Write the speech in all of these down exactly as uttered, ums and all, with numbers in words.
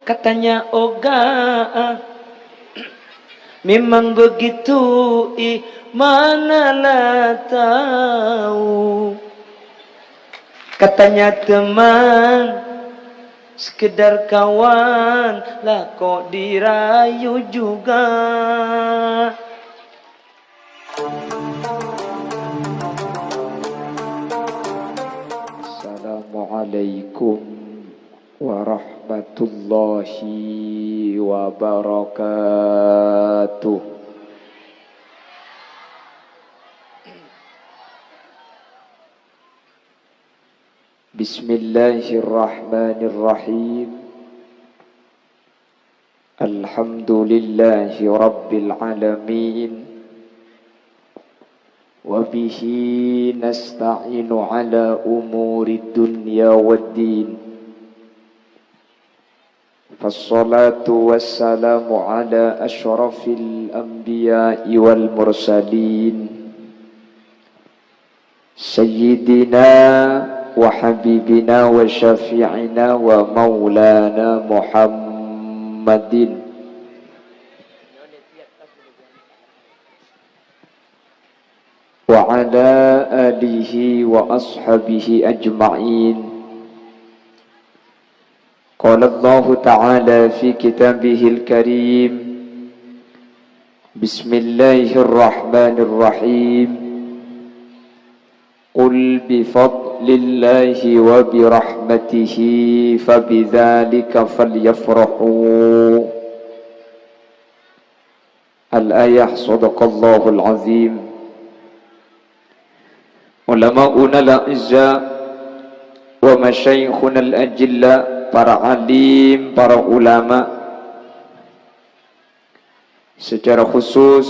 Katanya oga'a, memang begitu i mana la tau. Katanya teman, sekedar kawan, lah kok dirayu juga. Assalamualaikum warahmatullahi wabarakatuh. Bismillahirrahmanirrahim. Alhamdulillahi rabbil alamin. Wa bihi nasta'inu ala umuri dunya waddin. Fassalatu wassalamu ala asyrafil anbiya'i wal mursalin, sayyidina wa habibina wa syafi'ina wa maulana Muhammadin, wa ala alihi wa ashabihi ajma'in. Qala Allahu ta'ala fi kitabihil karim, bismillahirrahmanirrahim. Qul bi fadlillahi wa bi rahmatihi fa bidzalika falyafrahu. Al-ayah, shadaqallahul azim. Ulama'unal a'izza wa masyayikhunal ajilla, para alim, para ulama, secara khusus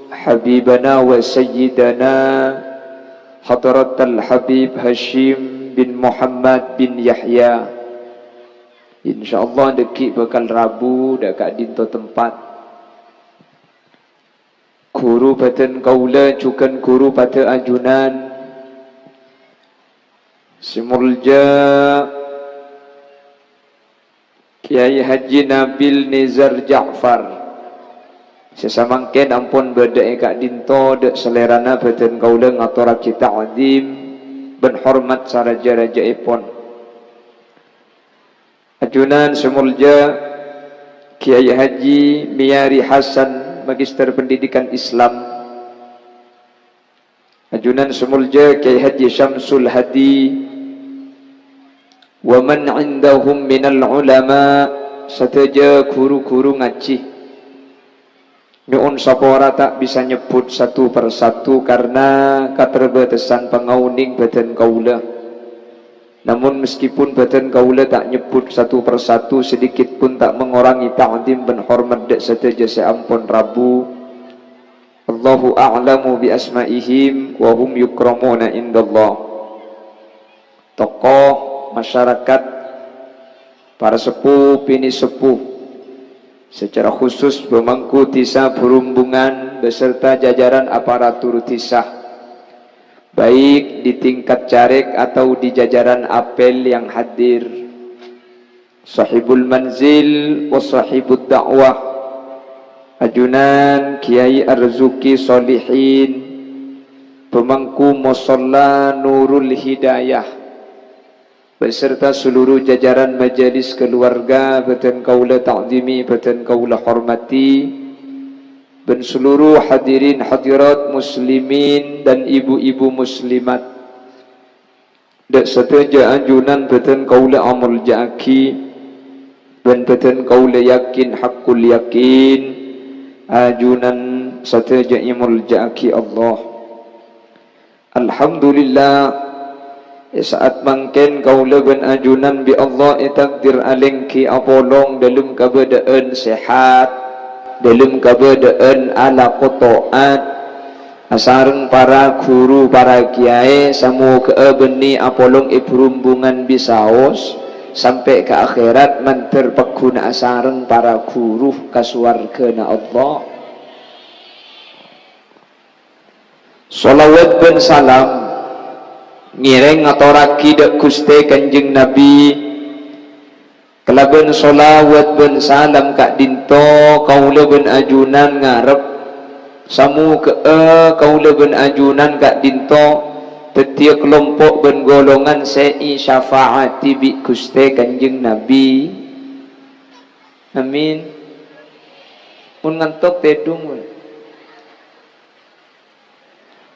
habibana wa sayyidana Hadratal Habib Hashim bin Muhammad bin Yahya. Insyaallah dhâggi' bhâkal rabu dâ' ka'dinto tempat. Ghuru bhâdhân kaulâ jhughân ghuru padâ ajunan sè molja Kyai Haji Nabil Nizar Ja'far, sè samangkèn ampon bâdâ è ka'dinto, dâ' salèrana bhâdhân kaulâ ngatorraghi ta'zim bân hormat saraja-rajâèpon. Ajunan sè molja Kyai Haji Miyari Hasan, Magister Pendidikan Islam. Ajunan sè molja Kyai Haji Syamsul Hadi, wa man indahum minal ulama, sadhâjâ ghuru-ghuru ngajhi. Nyo'on sapora ta' bisa nyebbhut satu per satu karna katerbatasan pangaonèng bhâdhân kaulâ. Namun, meskipun bhâdhân kaulâ ta' nyebbhut satu per satu, sedikit pun ta' mengurangi ta'zim bân hormat dâ' sadhâjâ sè ampon rabu. Allahu a'lamu bi asma'ihim wa hum yukramuna indallah. Tokoh masyarakat, para seppo, binè seppo, secara khusus pemangku Dhisa Burumbungan beserta jajaran aparatur dhisa, baik di tingkat carèk atau di jajaran apel yang hadir. Sahibul manzil wa sahibud da'wah, ajunan Kyai Arzuki Solihin, pemangku Mosolla Nurul Hidayah, beserta seluruh jajaran majelis keluarga, bhâdhân kaulâ ta'zimi, bhâdhân kaulâ hormati, bân seluruh hadirin hadirat muslimin dan ibu-ibu muslimat. Dâ' sadhâjâ ajunan bhâdhân kaulâ amolja'aghi, bân bhâdhân kaulâ yakin haqqul yakin, ajunan sadhâjâ èmolja'aghi Allah. Alhamdulillah, è sa'at mangkèn kaulâ bân ajunan bi' Allah ètakdir alèngghi apolong dâlem kabâdâ'ân sehat, dâlem kabâdâ'ân alako to'at, asareng para ghuru, para kèyaè, samoghâ'â bânnè apolong è Burumbungan bisaos, sampè' ka akhèrat mandhâr paggun asareng para ghuru ka sowarghâna Allah. Shalawat bân salam ngèrèng ngatorraghi dâ' Ghustè Kanjeng Nabi, Kalabân shalawat bân salam ka'dinto, kaulâ bân ajunan ngarep, samoghâ'â kaulâ bân ajunan ka'dinto dhâddhiyâ kalompo' bân golongan sè èsyafaati bi' Ghustè Kanjeng Nabi. Amin. Mon ngantok, tèdung, wè.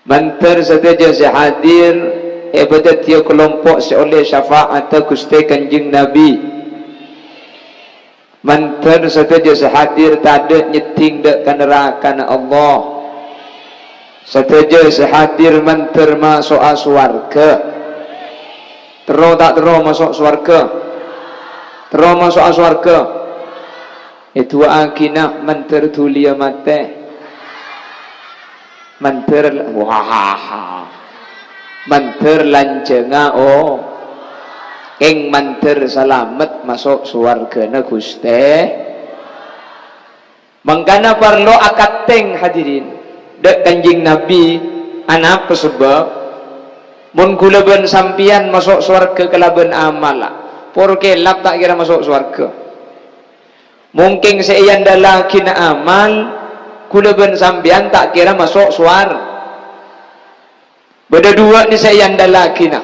Mandhâr sadhâjâ sè hadir èpadhâddhiyâ kalompo' sè ollè syafa'atta Ghustè Kanjeng Nabi. Mandhâr sadhâjâ sè hadir tadâ' nyeddhing dâ' ka narakana Allah. Sadhâjâ sè hadir mandhâr maso'a sowarghâ. Terro ta' terro maso' sowarghâ? Terro maso'a sowarghâ. Èdu'aaghina mandhâr dhuliyâ matè. Mandhâr, wah, mandhâr lanjhângnga, oh. Kèng mandhâr salamet maso' sowarghâna Ghustè. Mangkana parlo akatèng, hadirin, dâ' Kanjeng Nabi. Anapa sebbhâb? Mon ghulâ bân sampèyan maso' sowarghâ kalabân amalla, por kèlap ta' kèra maso' sowarghâ. Mongkèng sè èandalaghina amal, ghulâ bân sampèyan ta' kèra maso' sowar. Bâdâ duwâ' nè sè èandalaghina.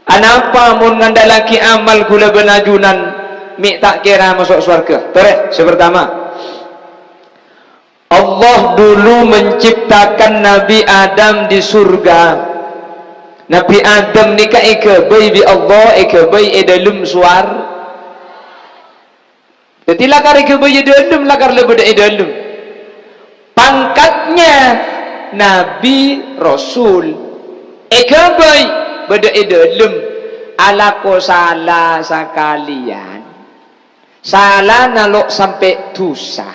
Anapa mon ngandalaghi amal ghulâ bân ajunan mè' ta' kèra maso' sowarghâ? Torè, sè partama, Allah dulu menciptakan Nabi Adam di surga. Nabi Adam nèka èghâbây bi' Allah, èghâbây è dâlem sowar-, Dhâddhi, lakar èghâbây è dâlem, lakar la bâdâ è dâlem. Pangkatnya nabi, rasul. Èghâbây bâdâ è dâlem. Alako sala sakalèyan. Sala nalo' sampè' dhusa.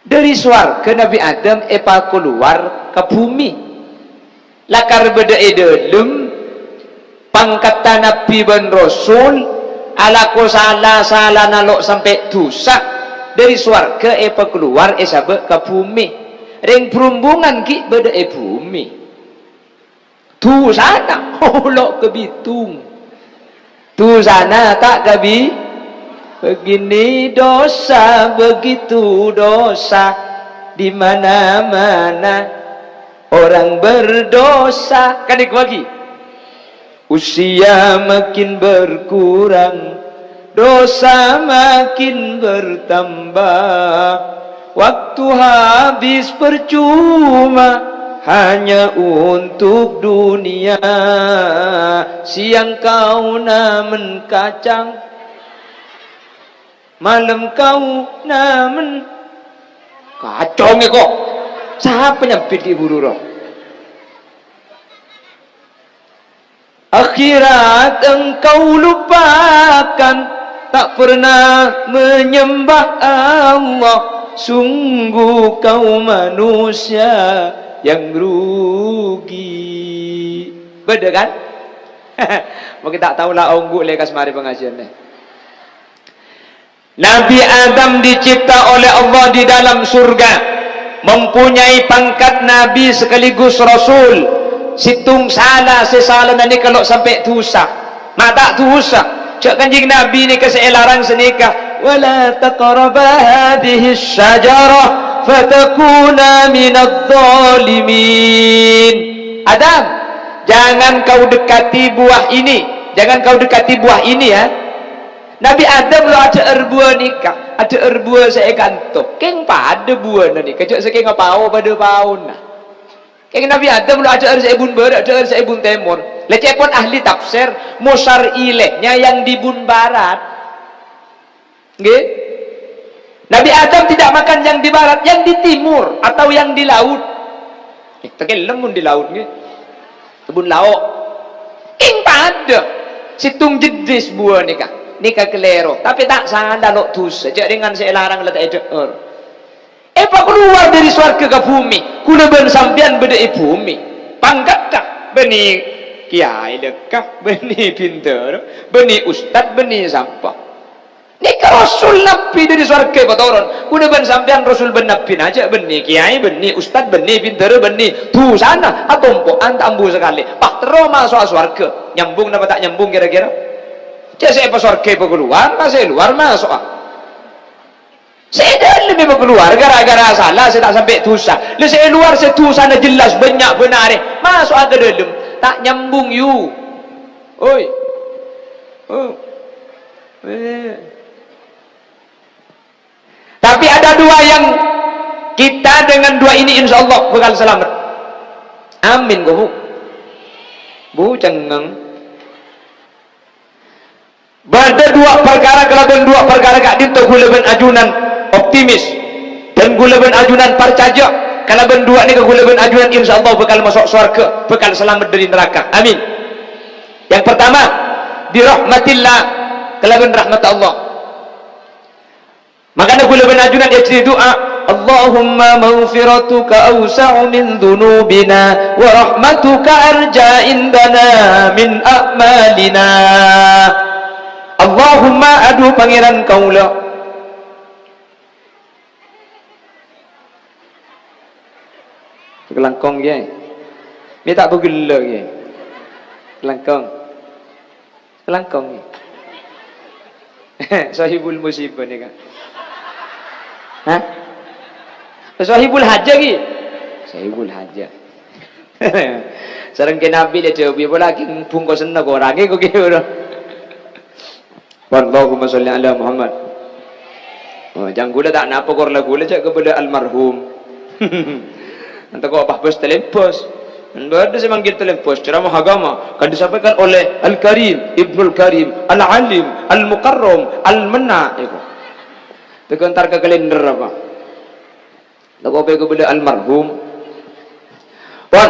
Dâri sowarghâ Nabi Adam èpakalowar ka bhumè. Lakar bâdâ è dâlem, pangkatta nabi bân rasul, alako sala-sala nalo' sampè' dhusa, dâri sowarghâ èpakalowar èsabâ' ka bhumè. Rèng Brumbungan ghi' bâdâ è bhumè. Dhusana olo' kabitong. Dhusana ta' kabi-, begini dosa, begitu dosa, di mana-mana orang berdosa. Kan èkowa ghi. Usia makin berkurang, dosa makin bertambah. Waktu habis percuma hanya untuk dunia. Siang kau namen kacang, malem kau namen kacong èkowa. Sapa nyambit ghi' buru rowa? Akhirat engkau lupakan, tak pernah menyembah Allah, sungguh kau manusia yang rugi. Bâdâ, kan? Mungkin ta' tao la ongghu lekas marè pangajiânna. Nabi Adam dicipta oleh Allah di dalam surga, mempunyai pangkat nabi sekaligus rasul. Sèttong sala sè salana nèka lo' sampè' dhusa. Ma' ta' dhusa. Jhâ' Kanjeng Nabi nèka sè èlarang sanèka, "Wa la taqraba hadhihi syajarah fatakuna minadh dhalimin." Adam, jangan kau dekati buah ini. Jangan kau dekati buah ini, ya. Nabi Adam lo' adhâ'âr buwâ nèka, adhâ'âr buwâ sè è kanto. Kèng padâ buwâna nèka, jhâ' sakènga pao padâ paona. Kèng Nabi Adam lo' adhâ'âr sè è bun bârâ', adhâ'âr sè è bun tèmor. Lècèpon ahli tafsir, musyar ilaihnya yang di bun barat. Ngghi? Nabi Adam tidak makan yang di barat, yang di timur atau yang di laut. Eh, tengkellem mon di laut, ngghi. Kebun lao'. Kèng padâ. Sèttong jeddhis buwâ nèka. Nèka kalèro. Tapè ta' sala lo' dhusa. Jhâ' rèng sè èlarang la ta' èdhâ'âr. Èpakalowar dâri sowarghâ ka bhumè. Ghulâ bân sampèyan bâdâ è bhumè. Pangkatta. Bânnè kèyaè lekka. Bânnè bhindhârâ. Bânnè ustad. Bânnè sapa. Nèka rasul nabi dâri sowarghâ èpatoron. Ghulâ bân sampèyan rasul bân nabbina jhâ' bânnè kèyaè, bânnè ustad, bânnè bhindhârâ, bânnè dhusana atompo'an ta' ambu sakalè. Pas terro maso'a sowarghâ. Nyambung napa ta' nyambung kèra-kèra? Cè' sè èpasowarghâ èpakalowar, pas sè lowar maso'a. Sè è dâlem èpakalowar ghârâ-ghârâ sala sè ta' sampè' dhusa. Lha sè è lowar sè dhusana jelas bânnya' bân arè, maso'a ka dâlem. Ta' nyambung, yu. Oi. Oh. Eh. Tapi ada dua yang kita dengan dua ini insya Allah bakal selamat. Amin, Bu. Bu, cengeng. Bâdâ dua parkara, kalabân dua parkara ka'dinto ghulâ bân ajunan optimis. Dan ghulâ bân ajunan parcajâ, kalabân dua nèka ghulâ bân ajunan insya Allah bakal maso' sowarghâ, bakal selamat dari neraka. Amin. Yang pertama, birahmatillah, kalabân rahmat Allah. Mangkana ghulâ bân ajunan èjhâdhi du'a, "Allahumma maghfiratuka awsa'u min dzunubina wa rahmatuka arja indana min a'malina." Allahumma, adhu Pangèran kaulâ. Kalangkong, Kè. Mè' ta' pagellâ', Kè. Kalangkong. Kalangkong, Kè. Sohibul musibah nèka. Hah? Sohibul hajah, Kè. Sohibul hajah. Sareng Kè Nabi lè jâwâb, polana bungkosanna korang, Kè, kok, Kè, bro. Allahumma sholli ala Muhammad. Oh, jhâ' ghulâ ta' napa kor la ghulâ jhâ' kabâlâ almarhum. Enta kok pas bos talèmbos. Bâdâ sè manggil talèmbos, ceramah agama, kan disampaikan oleh Al-Karim, Ibnul Karim, Al-Alim, Al-Mukarram, Al-Menna, itu. Tekan tar ka kalender apa? Lako pè kabâlâ almarhum. Pon.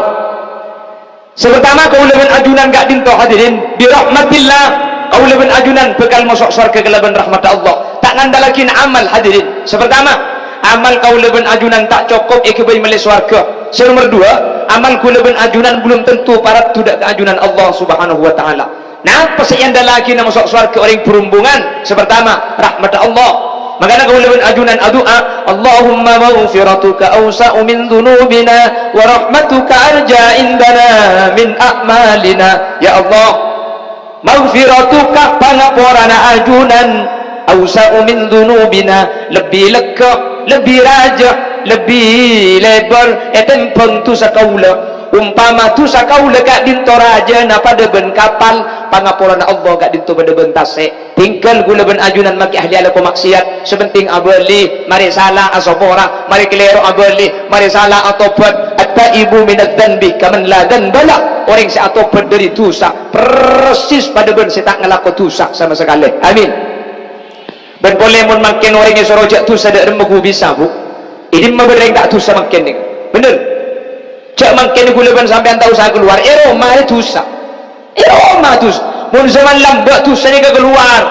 Sè partama, kaulâ bân ajunan ka'dinto hadirin, birahmatillah, kaulâ bân ajunan bhâkal maso' sowarghâ kalabân rahmatta Allah. Ta' ngandallaghi amal, hadirin. Sè partama, amal kaulâ bân ajunan ta' cokop èghâbây mellè sowarghâ. Sè nomer dua, amal kaulâ bân ajunan belum tentu paraddu dâ' ka ajunan Allah Subhanahu wa Ta'ala. Napa sè èandallaghi maso' sowarghâ orèng bhârumbungan? Sè partama, rahmatta Allah. Mangkana kaulâ bân ajunan adu'a, "Allahumma maghfiratuka awsa'u min dzunubina wa rahmatuka arja indana min a'malina." Ya Allah, maghfiratuka, pangaporana ajunan, awsa'u min dzunubina, lebbi lega, lebbi rajâ, lebbi lèbâr ètèmbhâng dhusa kaulâ. Ompama dhusa kaulâ ka'dinto rajâna padâ bân kapal, pangaporana Allah ka'dinto padâ bân tasè'. Tinggal kaulâ bân ajunan makè ahli alako maksiat, sè penting abâli, marè sala asapora, marè kalèro abâli, marè sala atobhât. At-taibu minadz-dzanbi kaman la dzanba lah. Orèng sè atobhât dâri dhusa, persis padâ bân sè ta' ngalako dhusa sama sakalè. Amin. Bân polè mon mangkèn orèng èsoro jhâ' dhusa dâ' remma ghu bisa, Bu. È dimma bâdâ orèng ta' dhusa mangkèn nèka? Bhender. Jhâ' mangkèn kaulâ bân sampèyan ta' osa kalowar, è roma rè dhusa. È roma dhusa. Mon zaman lambâ' dhusa nèka kalowar.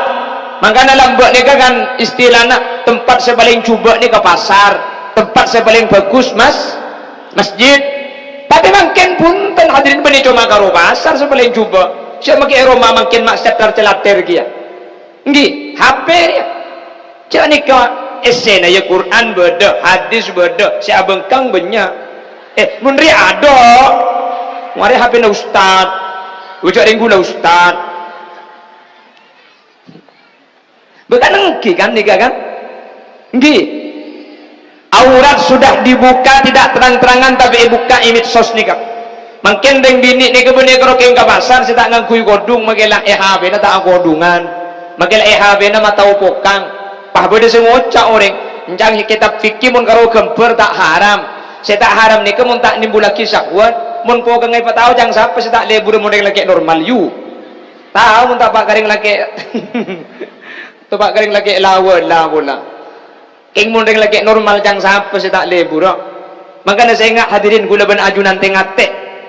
Mangkana lambâ' nèka kan istilana tempat sè palèng jhubâ' nèka pasar, tempat sè palèng bhâghus mas-, masjid. Tapè mangkèn bhunten hadirin bânnè coma karo pasar sè palèng jhubâ'. Sè makè è roma mangkèn ma' setter-celatter kèya. Ènggi, H P rèya. Jhâ' nèka èssèna ya Qur'an bâdâ, hadis bâdâ, sè abhângkang bânnya'. Eh, mon rèya adâ', marè H P-na ustad. Oca' rèng ghulâ ustad. Bhâkal ènggi kan nèka kan? Ènggi. Aurat sudah dibuka tidak terang-terangan, tapè èbukka' è medsos nèka. Mangkèn rèng binè' nèka bânnè karo kèng ka pasar sè ta' ngangghuy kodhung, makè la è H P-na ta' akodhungan. Makè la è H P-na mata opokang. Pas bâdâ sè ngoca' orèng, "Èncang kètab fikih mon karo ghâmbhâr ta' haram." Sè ta' haram nèka mon ta' nèmbhullaghi syahwat, mon pokangnga èpatao ca'na sapa sè ta' lebur mon rèng lakè' normal, yu. Tao mon tapa' ka rèng lakè'. Tapa' ka rèng lakè' la wâla pola. Kèng mon rèng lakè' normal ca'na sapa sè ta' lebura? Mangkana sènga' hadirin kaulâ bân ajunan tè-ngatè.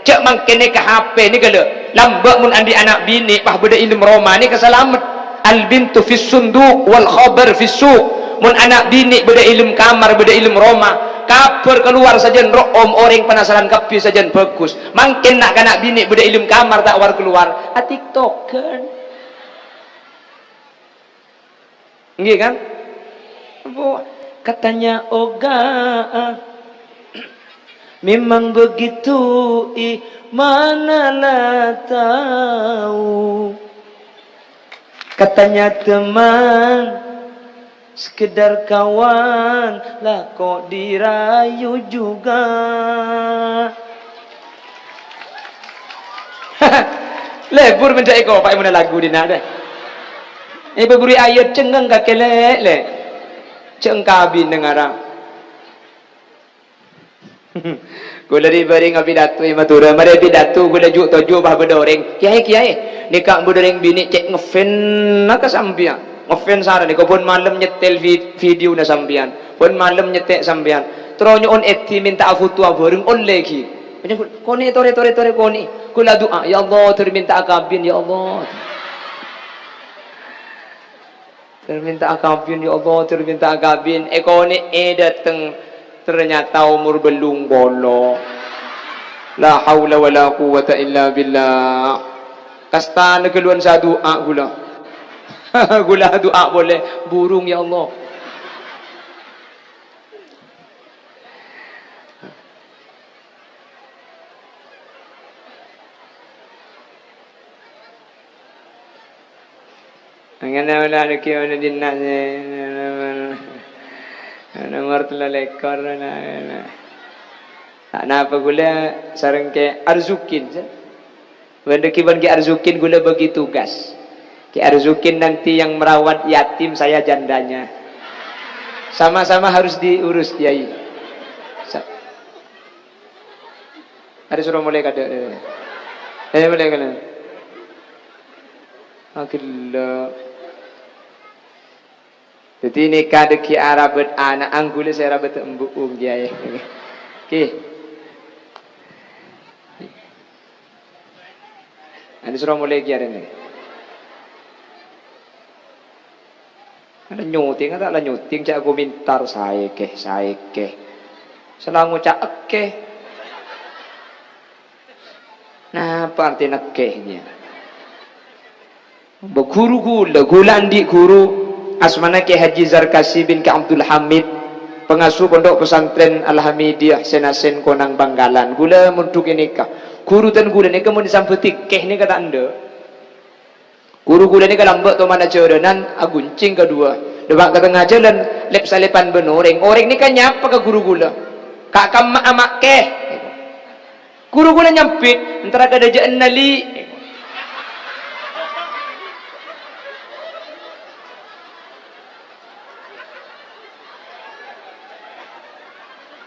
Jhâ' mangkèn nèka H P nèka lho. Lambâ' mon andi' ana' binè' pas bâdâ è dâlem roma nèka salamet. Al-bintu fis sunduq wal khabar fis suq. Mon ana' binè' bâdâ è dâlem kamar, bâdâ è dâlem roma, kabhâr kalowar sajân ro'om, orèng penasaran kabbhi sajân bhâghus. Mangkèn na'-kana' binè' bâdâ è dâlem kamar ta' war-kalowar, a-TikTok-an. Ènggi kan? Bu, katanya oga, memang begitu, i mana la tau. Katanya teman, sekedar kawan, lah kok dirayu juga. Lebur mendhâ' èkopa' è monna lagu dinna' deh. Èpabhuru ayat cengngeng kakè lè', lè'. Cengkabin dengarra. Kaulâ rè-bârè ngapidato è Madhurâ, marè pidato kaulâ ju'-toju' pas bâdâ orèng, "Kèyaè, kèyaè, nèka bâdâ orèng binè' cè' ngefans ka sampèyan. Ngefans sara nèka bân malem nyetel vi-, videona sampèyan, bân malem nyètè' sampèyan. Terro nyo'on èdhi mènta'a foto abhâreng ollè ghi." Konè' torè, torè, torè konè'. Kaulâ du'a, "Ya Allah, terro mènta'a kabin, ya Allah." Terro mènta'a kabin, ya Allah, terro mènta'a kabin. Èkonè'è dâteng, ternyata omor bâllung polo. La haula wala quwwata illa billah. Kastana ghâlluwân sadu'a kaulâ. Kaulâ du'a polè, burung, ya Allah. Angèn ola nèkè ola dinna' sè nomor tello lèkor na. Ta' napa kaulâ sareng Kè Arzukin, sè. Bân dhâggi' bân Kè Arzukin kaulâ bagi tugas. Kè Arzukin nanti yang merawat yatim, saya jandanya. Sama-sama harus diurus, Kiai. Sa-, Arè soro molè kadhâ', eh. Eh, molè kana. Aghellâ'. Dhâddhi nèka dhâggi' arabât ana', anggulâ sè arabât embu'ung, Kiai. Ki. Arè soro molè, Ki, arèna. Ana nyuting, ta' la nyuting, ca'na komentar, "Saè, Kè, saè, Kè." Sala ngoca' èkè. Napa artèna èkè, nya? Bâ, ghuru ghulâ, ghulâ andi' ghuru, asmana Kè Haji Zarkasi bin Kè Abdul Hamid, pangasuh Pondok Pesantren Al-Hamidiyah Senasen Konang Bangkalan. Ghulâ mondhuk è nèka. Ghuru dân ghulâ nèka mon èsambhât èkè nèka ta' endâ'. Ghuru ghulâ nèka lambâ' tomana jhâlânan, aghunching kadhuwâ. Dâpa' ka tengnga jhâlân, lep-salèpan bân orèng. Orèng nèka nyapa ka ghuru ghulâ, "Ka' kamma'a Ma' Kè?" Ghuru ghulâ nyambit, "Entara ka dâjâ'ânna, Li'."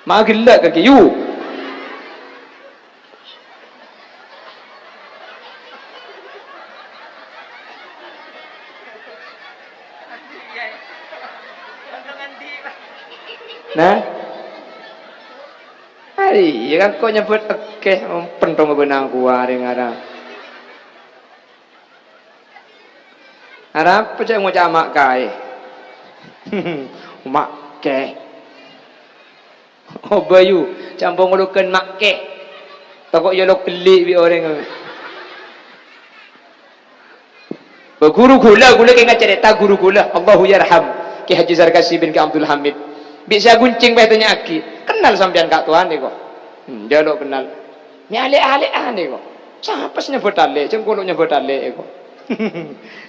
Ma' ghellâ' kakè, yu. Nah. Arèya kan kok nyambhât èkè, pentong bânang kuwarè ngara. Arapa cè' ngoca' Ma' Kaè? Ma' Kè. Oh, Bayu, campo ngolokkan Ma' Kè. Tako' yolok elli' bi' orèng. Bâ, ghuru ghulâ, ghulâ kèng acarèta ghuru ghulâ, Allahu yarham, Kè Haji Zarkasi bin Kè Abdul Hamid. Bi' sè aghunching pas ètanya'aghi, "Kennal sampèyan ka' towana, kok?" Hmm, jhâ' lo' kennal. "Mè' alè'-alè'an, kok?" "Sapa sè nyambhât alè'? Cèng kolo' nyambhât alè', kok."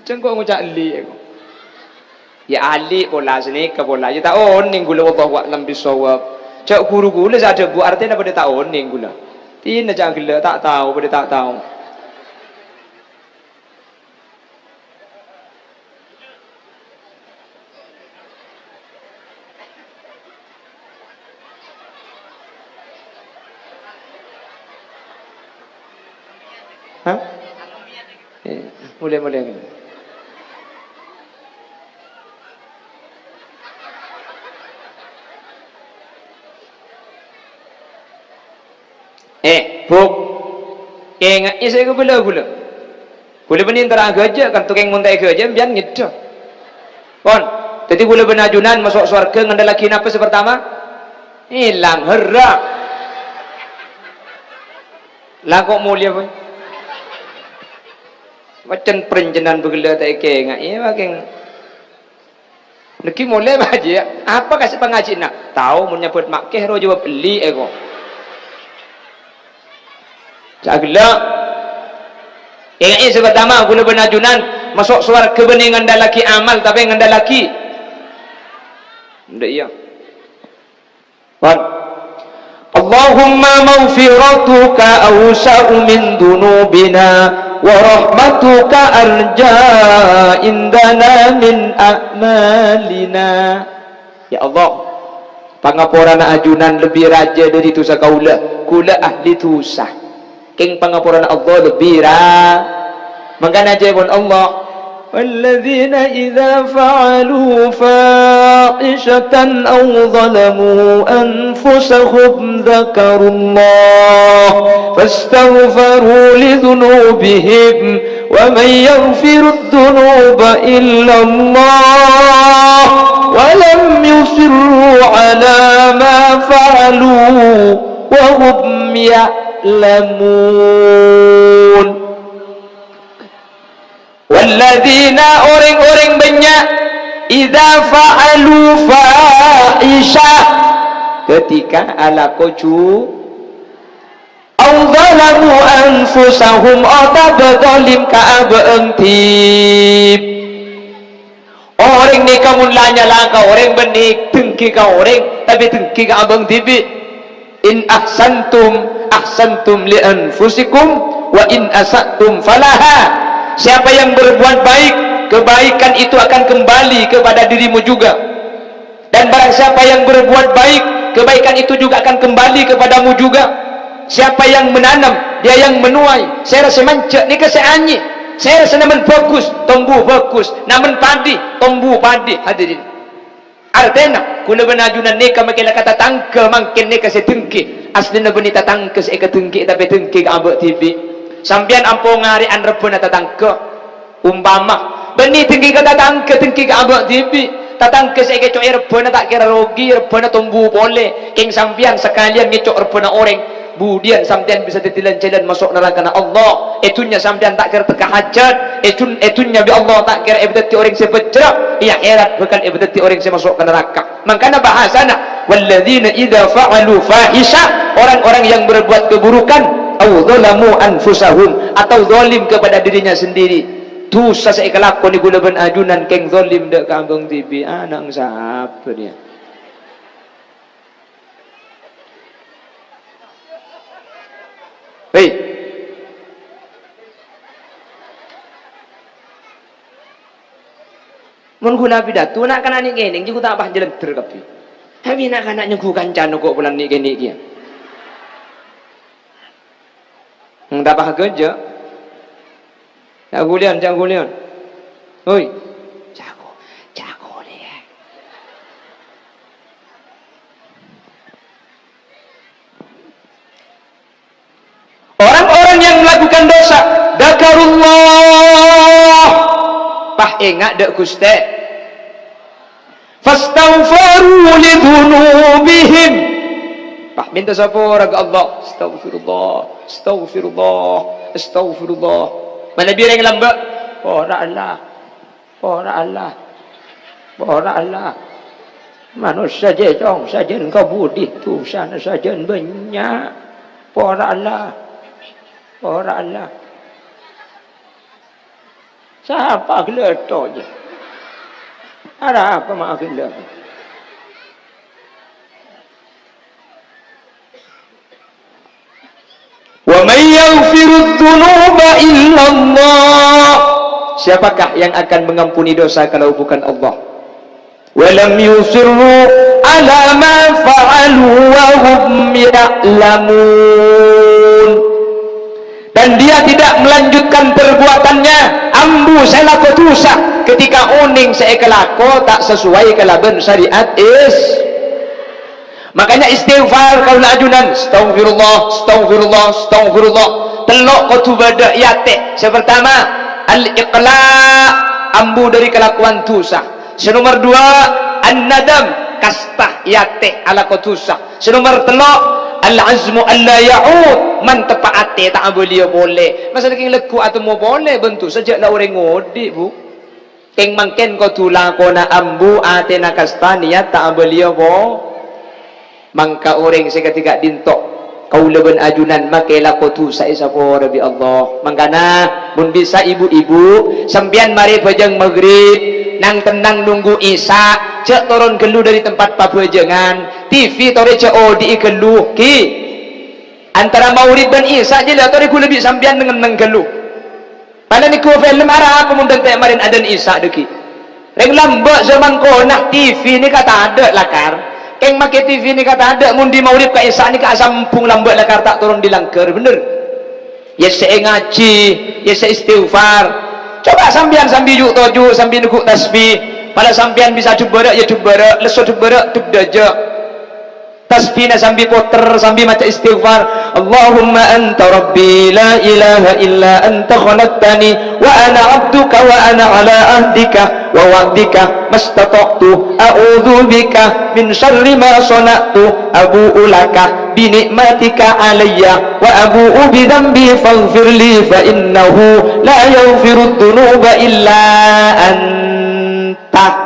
"Cèng kok ngoca' elli', kok." Ya, alè' pola, sanèka pola. Ya, ta' onèng ghulâ, wallahu a'lam bissawab. Jhâ' ghuru ghulâ sè adhâbu artèna padâ ta' onèng ghulâ. Dinah jhâ' ghellâ', ta' tao, padâ ta' tao. Hah? Eh, molè, molè. Eh, Bu', kènga'è sè kabâlâ ghulâ. Ghulâ bânnè entara ghâjâ, kan tokèng monta'è ghâjâ, sampèyan ngeddhâ. Pon, dhâddhi ghulâ bân ajunan maso' sowarghâ ngandellaghi napa sè partama? Èlang, herra. Lako molèya, Bu'. Pèccèn-pèccènan bâ' ghellâ' ta' èkènga'è, makèng. Nèkè molè, Pak Haji, ya. Apa kasih pangajiânna? Tao, mon nyambhât Ma' Kè, ro jâwâb elli', èko. Ca'na ghellâ'. Ènga'è sè partama, ghulâ bân ajunan Maso' sowarghâ bânnè ngandhâllaghi amal, tapè ngandhâllaghi. Ndak iyâ. Pon. Allahumma maghfiratuka awsa'u min dunubina wa rahmatuka arja indana min a'malina. Ya Allah, pangaporana ajunan lebbi rajâ dhâri dhusa kaulâ. Kaulâ ahli dhusa. Kèng pangaporana Allah lebbi ra-, mangkana ajâbun Allah, "Walladzina idza fa'alu fahishatan aw zalamu anfusahum dzakarullah fastaghfaru lidzunubihim wa man yaghfirudz dzunuba illallah wa lam yusirru ala ma fa'alu wa hum ya'lamun." Walladzina, orèng-orèng bânnya', idza fa'alu fahisyah, ketika alako ju-, aw zalamu anfusahum, otabâ zalim ka abâ'na dhibi'. Orèng nèka mon la nyala ka orèng bânnè dengki ka orèng, tapè dengki ka abâ'na dhibi'. "In ahsantum, ahsantum li anfusikum, wa in asa'tum falaha." Siapa yang berbuat baik, kebaikan itu akan kembali kepada dirimu juga. Dan barang siapa yang berbuat baik, kebaikan itu juga akan kembali kepadamu juga. Siapa yang menanam, dia yang menuai. Sèra sè manjâ', nèka sè anyè. Sèra sè namen bhâghus, tombu bhâghus. Namen padi, tombu padi. Hadirin. Artèna, kaulâ bân ajunan nèka makè la ka tatangghâ mangkèn nèka sè dengki. Asllina bânnè tatangghâ sè èkadengki, tapè dengki ka abâ' dhibi'. Sampèyan ampo ngarè'an rebbhâna tatangghâ. Umpama, bânnè dengki ka tatangghâ, dengki ka abâ' dhibi'. Tatangghâ sè èkèco'è rebbhâna ta' kèra rogi, rebbhâna tombu polè. Kèng sampèyan sakalèyan ngèco' rebbhâna orèng. Budiyân sampèyan bisa dhâddhi lan-jhâlân maso' narakana Allah. È dhunnya sampèyan ta' kèra tekka hajhât. È dhun-, è dhunnya bi' Allah ta' kèra èpadhâddhi orèng sè bhâjjhrâ'. È akhèrat bhâkal èpadhâddhi orèng sè maso' ka naraka. Mangkana bahasana, "Walladzina idza fa'alu fahisyah", orang-orang yang berbuat keburukan, "au dzalamu anfusahum", atau zalim kepada dirinya sendiri. Dhusa sè èkalakonè kaulâ bân ajunan kèng zalim dâ' ka abâ'na dhibi'. Ana' sapa dhiyâ? Hei. Mon ghulâ pidato, na'-kana' nè'-kènè' jiyâ ghun ta' pas jhâlândhâr kabbhi. Tapè na'-kana' nyongghu kancana ko' polana nè'-kènè' kèya. Eng, ta' pas ghânjhâ'. Ca' ghuliyân, ca' ghuliyân. Hoi. Ca' ghu-, ca' ghuliyân. Orang-orang yang melakukan dosa, dzakarullah, pas enga' dâ' Ghustè. Fastaghfaru li dzunubihim. Pas mènta sapora ka Allah. Astaghfirullah, astaghfirullah, astaghfirullah. Manabi orèng lambâ'? Pora Allah. Pora Allah. Pora Allah. Manossa jiyâ cong sajân kabudi, dhusana sajân bânnya'. Pora Allah. Pora Allah. Sapa ghellâ' to jiyâ? Arapa ma' ghellâ'? "Wa may yaghfirudz dzunuba illallah." Siapakah yang akan mengampuni dosa kalau bukan Allah? "Wa lam yusirru ala ma fa'alu wa hum ya'lamun." Dan dia tidak melanjutkan perbuatannya, ambu sè lako dhusa, ketika onèng sè èkalako ta' sesuai kalabân syariat Is-, Makanya istighfar kaulâ ajunan, "Astaghfirullah, astaghfirullah, astaghfirullah." Tello' kodhu bâdâ è atè. Sè partama, al-iqla', ambu dhâri kalakowan dhusa. Sè nomer duwâ', an-nadam, kasta è atè alako dhusa. Sè nomer tello', al-azmu alla ya'ud, manteppa atè ta' abâliyâ polè. Masalah kèng lagghu atemmo polè bân dhusa jhâ' la orèng odi', Bu. Kèng mangkèn kodhu lakona ambu, atèna kasta, niyat ta' abâliyâ po-, mangka orèng sè ka'dinto Kaulâ bân ajunan makkè lako dhusa èsapora bi' Allah. Mangkana, mon bisa, ibu-ibu, sampèyan marè bhâjâng maghrib, nang-tennang nunggu isya, jhâ' toron ghâllu dâri tempat pabhâjângan, T V torè jhâ' odi'i ghâllu, ghi. Antara maghrib bân isya jhâ' la torè ghulâ bi' sampèyan neng-enneng ghâllu. Padâ nèko film arapa mon dântè' marèn adzan isya dâggi'. Rèng lambâ' jhâman kona T V nèka tadâ' lakar. Kèng makkè T V nèka tadâ', mon dâri maghrib ka isya nèka asambhung lambâ' lakar ta' toron dâri langghâr, bhender? Iyâ sè ngajhi, iyâ sè istighfar. Coba sampèyan sambi ju'-toju', sambi neggu' tasbih. Padâ sampèyan bisa jhubârâ', iyâ jhubârâ', lesso jhubârâ', dubdhâjâ. Tasbihna sambi poter, sambi maca istighfar. "Allahumma anta rabbi, la ilaha illa anta khalaqtani, wa ana abduka, wa ana ala ahdika wa wa'dika mastata'tu, a'udzu bika min syarri ma shana'tu, abu'u laka bi ni'matika alayya, wa abu'u bi dzambi faghfirli, fa innahu la yaghfirudz dzunuba illa anta."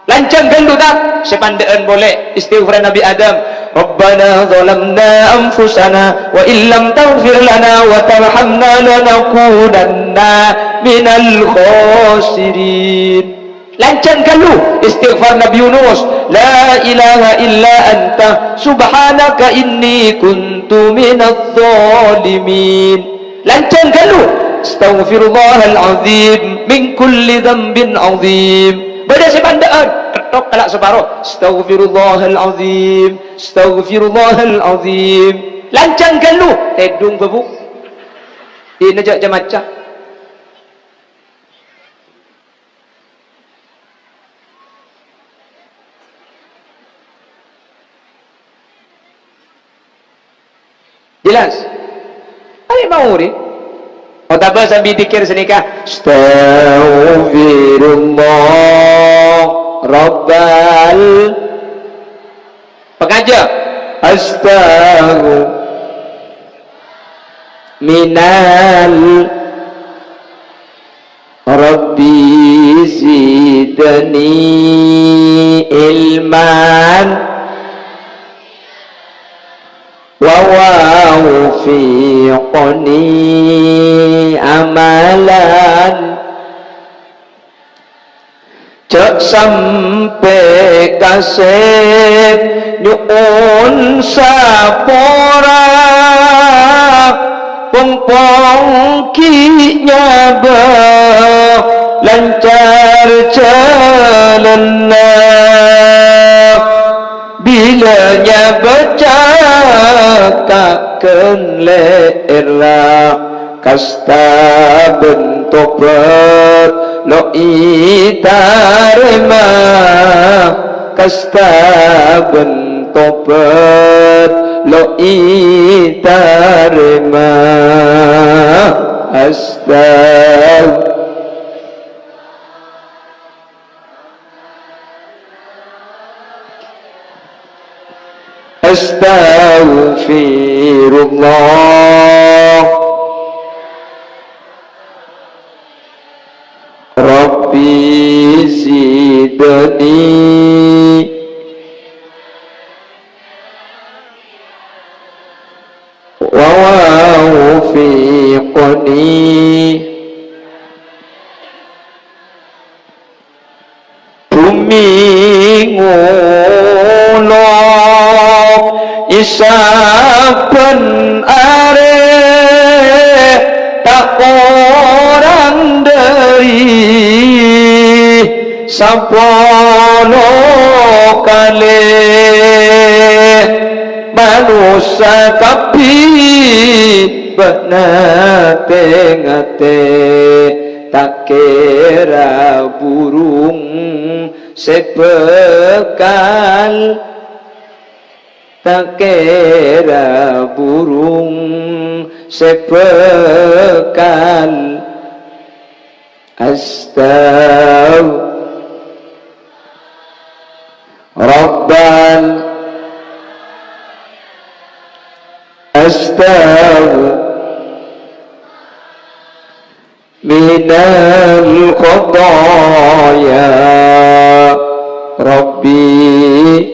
Lanjhâng ghâllu, ta'? Sè pandâ'ân polè, istighfar Nabi Adam, "Rabbana zalamna anfusana wa illam taghfir lana wa tarhamna lanakunanna minal khasirin." Lanjhâng ghâllu, istighfar Nabi Yunus, "La ilaha illa anta subhanaka inni kuntu minadh dhalimin." Lanjhâng ghâllu, "Astaghfirullahal azim min kulli dzambin azim." Bâdâ sè pandâ'ân, kettok kala' saparo, "Astaghfirullahal azim, astaghfirullahal azim." Lanjhâng ghâllu, tèdung bâbu. Dina jhâ' ca-maca. Jelas? Arè mauri. Otabâ sambi dzikir sanèka, "Astaghfirullah Rabbal." Pangaja. Astaghu-, minal Rabbi zidni ilman wa waffiqni amalan. Jhâ' sampè' kasèp nyo'on sapora, pongpong ghi' nyabâ lancar jhâlânna. Bilâ nyabâ caka' ghân lè'èrra, kasta bân tobât lo' ètarèma. Kasta bân tobât lo' ètarèma. Astagh-, Astaghfirullah. Rabbi zidni wa waffiqni. Bhumè ngolok è sabbhân arè, ta' korang dâri sapolo kalè. Manossa kabbhi bâ'na tè-ngatè, ta' kèra burung sè bhâkal, ta' kèra burung sè bhâkal. Astagh-, Rabban, astagh-, minal khataya Rabbi.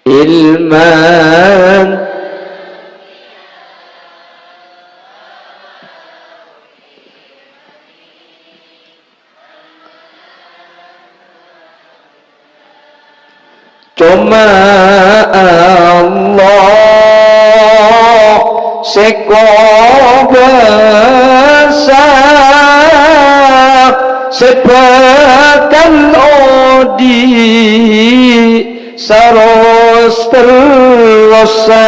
Ilman Iman. Coma Allah sè kobâsa, sè bhâkal odi' saros-terrossa.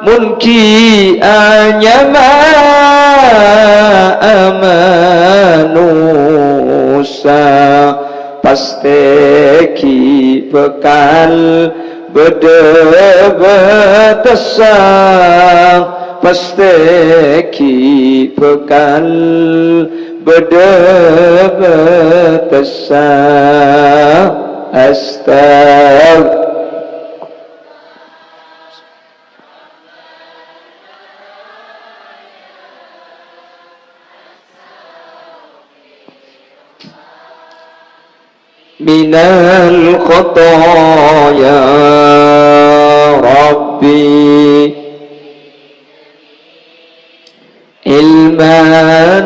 Mon ghi' anyama manossa, pastè ghi' bhâkal bâdâ bâtessa, pastè ghi' bhâkal bâdâ bâtessa. Astag- Minal khataya Rabbi ilman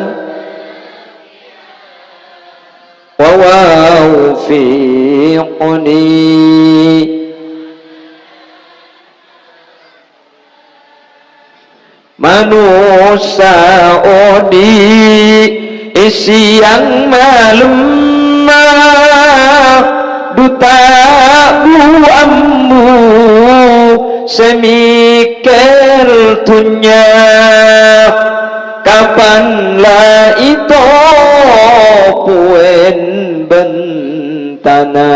wa waffiqni. Manossa odi' è sèyang malemma, duta bu-ambu sè mèkkèr dhunnya. Kapan la ètopoèn bân tana,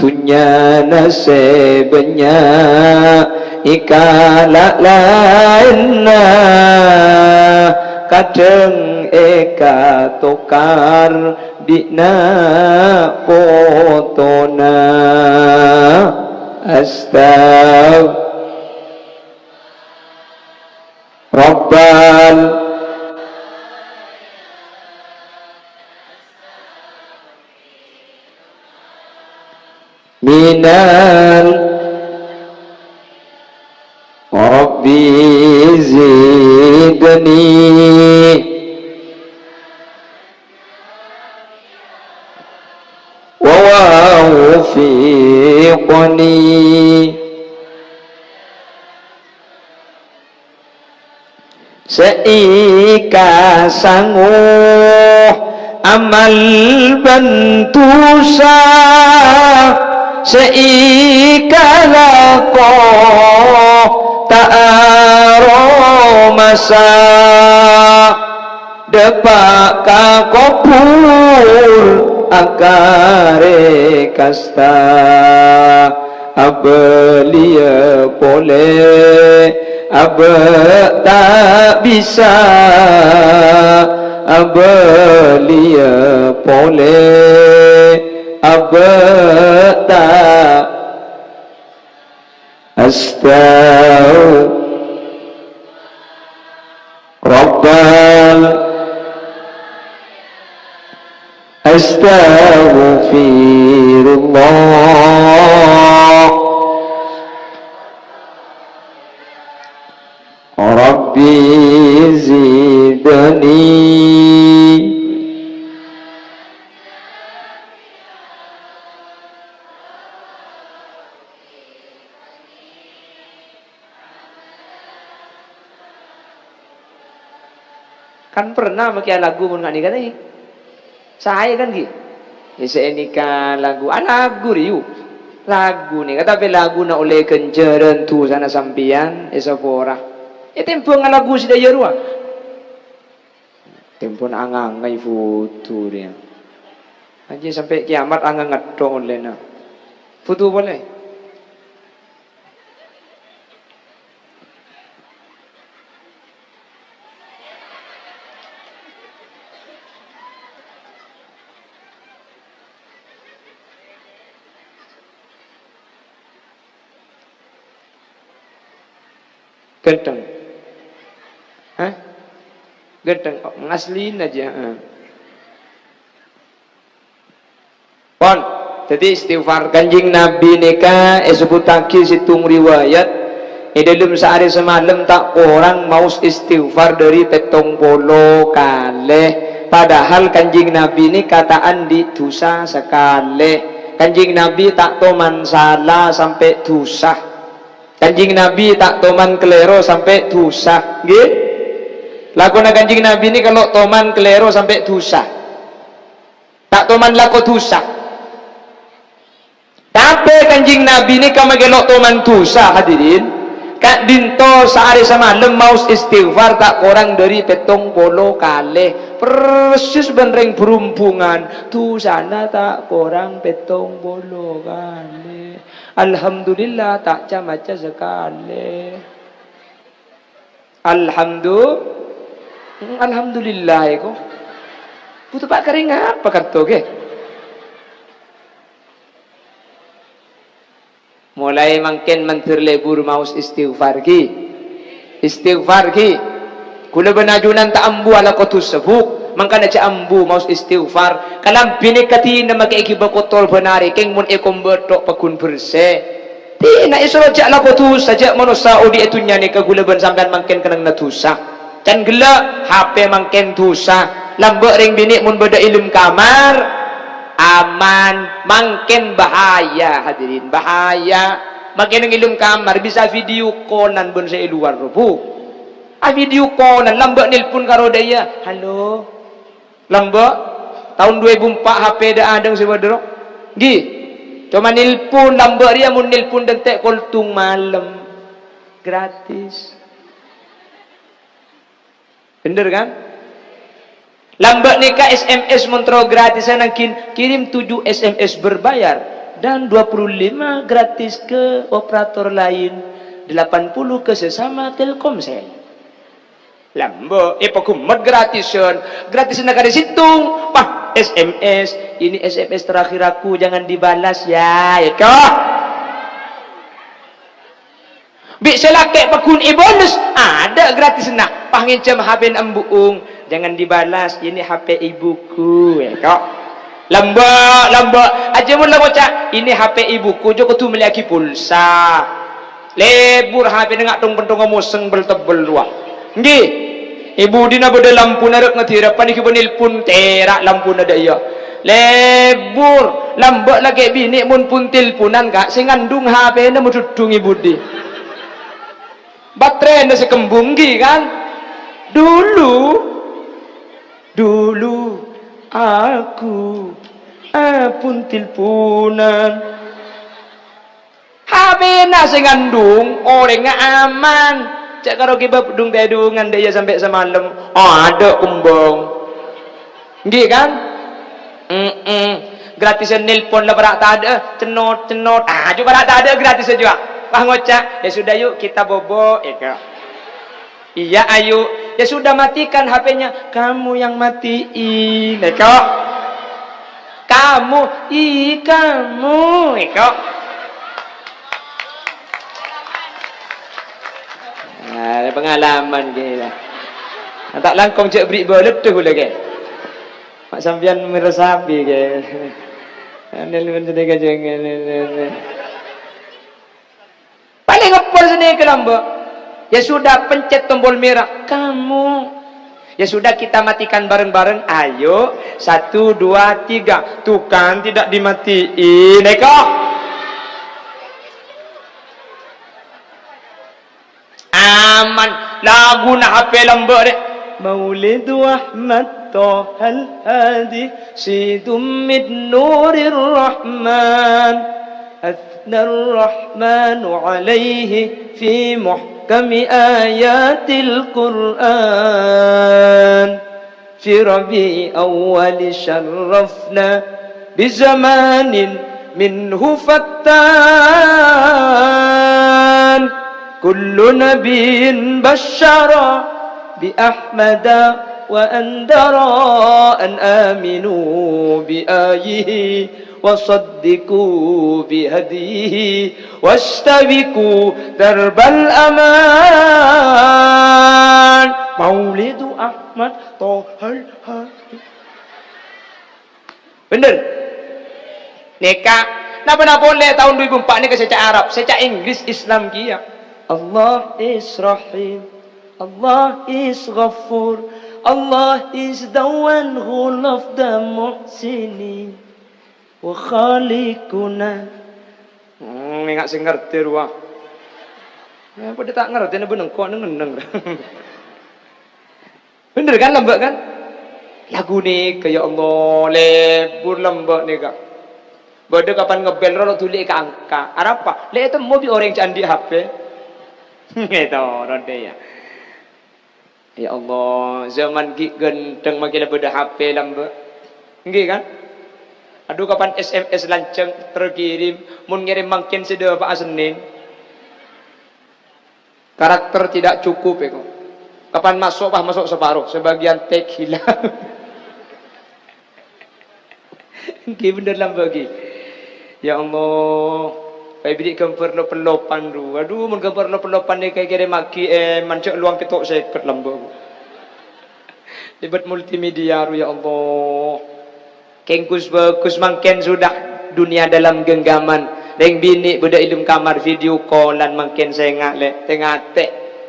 dhunnyana sè bânnya' èkala' laènna, kadhâng èkatokar bi' na' potona. Astag-, Rabbal minal Rabbi zidni wa waffiqni. Sè èkasango amal bân dhusa, sè èkalako ta' aromasa. Dâpa' ka kobhur akarè kasta, abâliyâ polè abâ' ta' bisa, abâliyâ polè abâ' ta'. Astagfirullah. Rabbal Astagfirullah. Rabbi zidni. Kan pernah makè lagu mon nga' nèka, nè? Saè kan, ghi? È, sè nèka lagu, ah, lagu, riyu. Lagu nèka, tapè laguna ollè ghânjhârân dhusana sampèyan, èsapora. È, tèmbhâng lagu sadhâjâ rowa. Tèmbhâng angangay foto rèya. Ajjhâ sampè' kèyamat angangetto ollèna. Foto polè. Ghântheng. Hah? Ghântheng. Oh, ngaslina jiyâ, heeh. Pon. Dhâddhi istighfar, Kanjeng Nabi nèka èsebbhuttaghi sèttong riwayat, è dhâlem saarè samalem ta' korang maos istighfar dhâri pèttong polo kalè. Padahal Kanjeng Nabi nèka ta' andi' dhusa sakalè. Kanjeng Nabi ta' toman sala sampè' dhusa. Kanjeng Nabi ta' toman kalèro sampè' dhusa, ngghi? Lakona Kanjeng Nabi nèka lo' toman kalèro sampè' dhusa. Ta' toman lako dhusa. Tapè Kanjeng Nabi nèka makè lo' toman dhusa, hadirin. Ka'dinto saarè samalem maos istighfar ta' korang dhâri pèttong polo kalè. Persis bân rèng Brumbungan, dhusana ta' korang pèttong polo kalè. Alhamdulillah, ta' ca-maca sakalè. Alhamdu-, Alhamdulillah, èko. Bhuto pa' karè ngapa kanto, ghi? Molaè mangkèn mandhâr lebur maos istighfar, ghi. Istighfar, ghi. Kaulâ bân ajunan ta' ambu alako dhusa, Bu. Mangkana jhâ' ambu maos istighfar. Kalambhi nèka dinah makè èghibâ kotor bân arè, kèng mon èkombâtho pagghun bersè. Dinah èsoro jhâ' lako dhusa, jhâ' manossa odi' è dhunnya nèka kaulâ bân sampèyan mangkèn kennengnganna dhusa. Can ghellâ', H P mangkèn dhusa. Lambâ' rèng binè' mon bâdâ è dâlem kamar, aman. Mangkèn bahaya, hadirin, bahaya. Mangkèn è dâlem kamar bisa video call-an bân sè è luar, Bu. A video call-an, lambâ' nelpon karo dâ' iyâ. Halo. Lambâ', taon duwâ èbu empa' H P dâ'-adâ' sè bâdâ, ro? Ngghi. Coma nelpon, lambâ' rèya mon nelpon dântè' koltung malem. Gratis. Bhender, kan? Lambâ' nèka S M S mon terro gratisan, nangghing kirim tujuh S M S berbayar dan dua puluh lima gratis ke operator lain, delapan puluh ke sesama Telkomsel. Lambâ', èpaghemmet gratisan. Gratisanna karè sèttong. Wah, S M S. "Ini S M S terakhir aku, jangan dibalas ya." Èko. Bi' sè lakè' pagghun èbâles, adâ' gratisanna. Pas ngènjhâm H P-na embu'ung, "Jangan dibalas, ini H P ibuku." Èko. Lambâ', lambâ'. Ajâ mon la ngoca', "Ini H P ibuku," jhâ' kodhu mellèyaghi pulsa. Lebur H P-na nga' thong-penthongnga mosèng bel-tebbel rowa. Ngghi. È budina bâdâ lampuna rè' ngadhirâ, panèka bâ nelpon tèra' lampuna dâ' iyâ. Lebur, lambâ' lakè' binè' mon pon telponan, Ka', sè ngandung H P-na madhuddhung è budi. Baterena sè kembung, ngghi, kan? Dulu, dulu aku, ah, pon telponan. H P-na sè ngandung, orèngnga aman. Jhâ' karo ghibâ dhung-tèdhungan dâ' iyâ sampè' samalem. Adâ' kembang. Ngghi, kan? Mm-mm. Gratisan nelpon la para' tadâ'â, cennot-cennot. Ah, jhâ' para' tadâ'â gratis jhâ'. Wah, ngoca', "Ya sudah, yuk kita bobo." Èko. Iya, ayo. Ya sudah, matikan H P-nya. Kamu yang matiin. Èko. Kamu, i, kamu. Èko. Nah, pengalaman ghi. Nah, ta' langkong jhâ' bherri' bâlâddhâ ghulâ, ghi. Ma' sampèyan meresapi, ghi. Ane lu menjadi kajeng. Palèng eppol sanèka lambâ'. Ya sudah, pencet tombol merah. Kamu. Ya sudah, kita matikan bareng-bareng. Ayo. Satu, dua, tiga. Tuh kan, tidak dimatiin. Èko. Aman. Laguna H P lambâ' rè'. Maulidu Ahmad Tohal Hadi. Sidum min Nurir Rahman. أثنى الرحمن عليه في محكم آيات القرآن. في ربيع أول شرفنا بزمان منه فتان. كل نبي بشر بأحمد وأنذر أن آمنوا بآيه وصدقوا بهديه واستبقوا درب الأمان. Maulidu Ahmad Tohal Hadi. Bhender. Nèka, napa-napa polè taon du èbu empa' nèka sè ca' Arab, sè ca' Inggris Islam kèya. Allah is Rahim, Allah is Ghafur, Allah is the one who love the muhsinin, wa khaliquna. Hmm, enga' sè ngartè rowa. Eh, padâ ta' ngartè, nèbâ nengko' neng-enneng. Bhender kan, lambâ' kan? Lagu nèka, ya Allah, lebur lambâ' nèka. Bâdâ kapan ngebel ro, dhuli èka-angka. Arapa? Lè' ètemmo bi' orèng jhâ' andi' H P. Ètoron dâ' iyâ. Ya Allah, zaman ghi' ghântheng makkè la bâdâ H P lambâ'. Èngghi kan? Adu, kapan S M S lanjhâng terkirim, mon ngèrèm mangkèn sè dâpa'a Sennèn. Karakter tidak cukup, èko. Kapan maso', pas maso' saparo, sebagian tag hilang. Èngghi bhender lambâ' ghi. Ya Allah, pas èbèrri' ghâmbhâr lop-pellopan, du. Adu, mon ghâmbhâr lop-pellopan nèka èkèrèmmaghi, eh, manjhâ' lowang pètto' sèket lambâ'. Lèbât multimedia, ru, ya Allah. Kèng ghus-bhâghus mangkèn sudah dunia dalam genggaman. Rèng binè' bâdâ è dâlem kamar video call-an mangkèn sènga', Lè'. Tè-ngatè.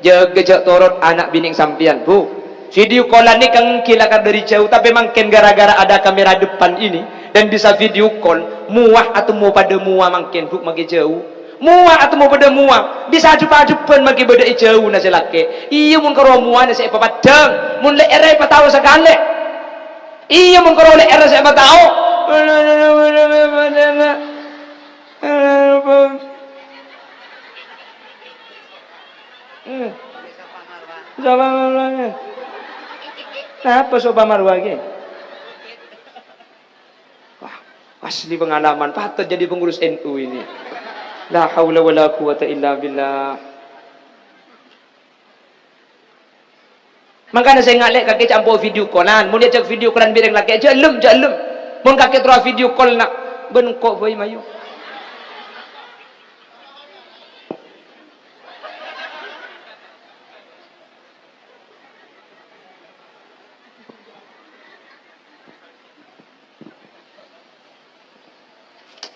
Jâgâ jhâ' torot ana' binè' sampèyan, Bu. Video call-an nèka èngghi lakar dâri jhâu, tapè mangkèn gara-gara ada kamera depan ini dan bisa video call, mowa atemmo padâ mowa mangkèn, Bu, makkè jhâu. Mowa atemmo padâ mowa, bisa ajhep-ajhebbhân makkè bâdâ è jhâuna sè lakè'. Iyâ, mon karo mowana sè èpapaddhâng, mon lè'èrra èpatao sakalè. Iyâ, mon karo lè'èrra sè èpatao. Sapa marwah? Napa Sofa Marwah ghi? Wah, asli pengalaman, patut jadi pengurus N U ini. La haula wala quwata illa billah. Mangkana sènga' Lè' kakè jhâ' ampo video call-an. Mon èajhâk video call-an bi' rèng lakè', jhâ' ellem, jhâ' ellem. Mon kakè terro video call, na', bân engko' bhâi mayu.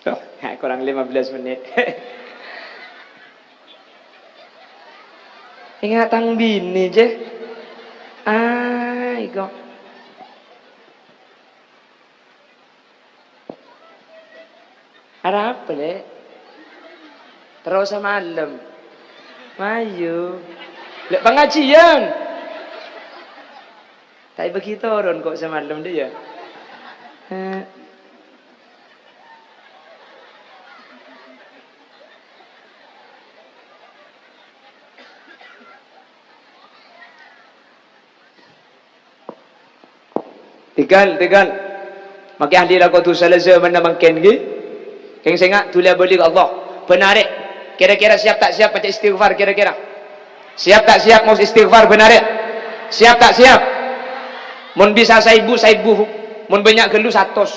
Duh, kurang lima belas menit. Enga' tang binè, jè. Ai, kok. Arapa, Lè'? Terro samalem. Mayu. Lè', pangajiân. Ta' èbâgi toron ko' samalem, dâ' iyâ. Eh. Tèghâl, tèghâl. Makkè ahli lako dhusa la jhâmanna mangkèn, ghi? Kèng sènga' dhuli abâli ka Allah. Bân arè'. Kira-kira siap ta' siap maca istighfar, kira-kira? Siap ta' siap maos istighfar bân arè'? Siap ta' siap? Mon bisa saèbu, saèbu. Mon bânnya' ghâllu, satos.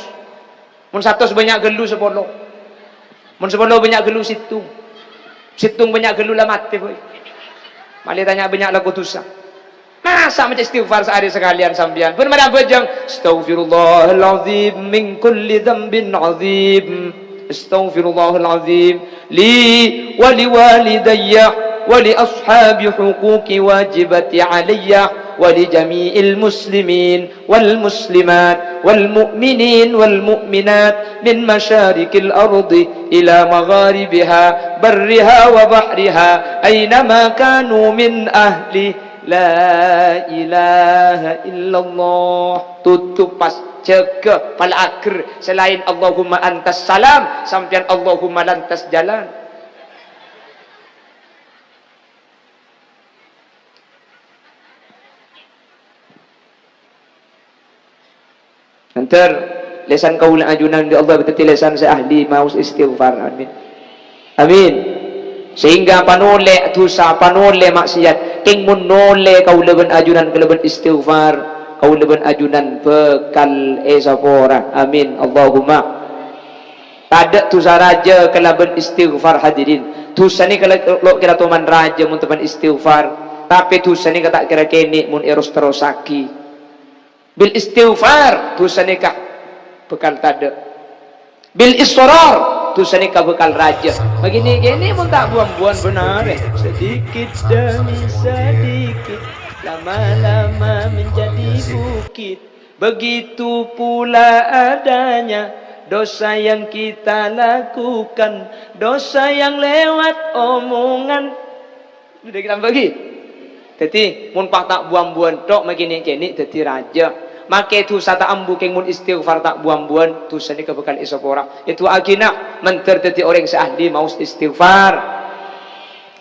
Mon satos bânnya' ghâllu, sapolo. Mon sapolo bânnya' ghâllu, sèttong. Sèttong bânnya' ghâllu, la matè, boy. Malè tanya bânnya' lako dhusa. Masa' maca istighfar saarè sakalèyan sampèyan? Bân mara abhâjâng, "Astaghfirullahal azim min kulli dzambin azim. Astaghfirullahal azim li wa li walidayya wa li ashabi huquqi wajibati alayya wa li jami'il muslimin." والمسلمات والمؤمنين والمؤمنات من مشارق الأرض إلى مغاربها برها وبحرها أينما كانوا من أهل لا إله إلا الله. Tutup pas, jâgâ, pala ager, selain Allahumma antas salam, sampèyan Allahumma lantas jalan. Nèntar, lèsan kaulâ ajunan, ya Allah, dhâddhi lèsan sè ahli maos istighfar. Amin. Amin. Sehingga panolè dhusa, panolè maksiat, kèng mon nolè kaulâ bân ajunan kalabân istighfar, kaulâ bân ajunan bhâkal èsapora. Amin. Allahumma. Tadâ' dhusa rajâ kalabân istighfar, hadirin. Dhusa nèka lo-, lo-, kèra toman rajâ mon toman istighfar. Tapè dhusa nèka ta' kèra kènè' mon èros-terrossaghi. Bil istighfar, dhusa nèka bhâkal tadâ'. Bil israr, dusa nèka bhâkal rajâ. Bâghi nè'-kènè' mon ta' bu-ambuwân bhender. Sedikit demi sedikit, lama-lama menjadi bukit. Begitu pula adanya dosa yang kita lakukan, dosa yang lewat omongan. Sudah kita bagi. Dhâddhi, mon pas ta' bu-ambuwân tok, makè nè'-kènè' dhâddhi rajâ. Makè dusa ta' ambu kèng mon istighfar ta' bu-ambuwân, dusa nèka bhâkal èsapora. Èdu'aaghina, mandhâr dhâddhi orèng sè ahli maos istighfar.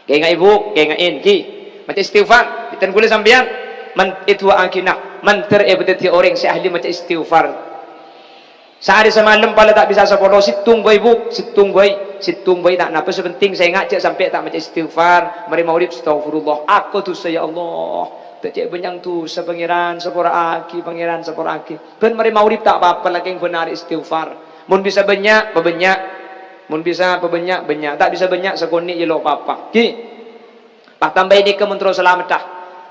Kènga'è, Bu, kènga'è, ghi. Maca istighfar, bhunten kaulâ sampèyan. Man-, èdu'aaghina, mandhâr èbâ dhâddhi orèng sè ahli maca istighfar. Saarè samalem pala ta' bisa sapolo, sèttong bhâi, Bu, sèttong bhâi, sèttong bhâi ta' napa, sè pentèng sènga' jhâ' sampè' ta' maca istighfar, marè maghrib, "Astaghfirullah, ako dusa, ya Allah, ta' cè' bânnya'na dusa, Pangèran, sapora'aghi, Pangèran, sapora'aghi." Bân marè maghrib ta' pa-apa, lakèng bân arè istighfar. Mon bisa bânnya', pabânnya'. Mon bisa pabânnya', bânnya'. Ta' bisa bânnya', sakonè' jâ lo' pa-apa. Ghi. Pas tambâi nèka mon terro salameddhâ.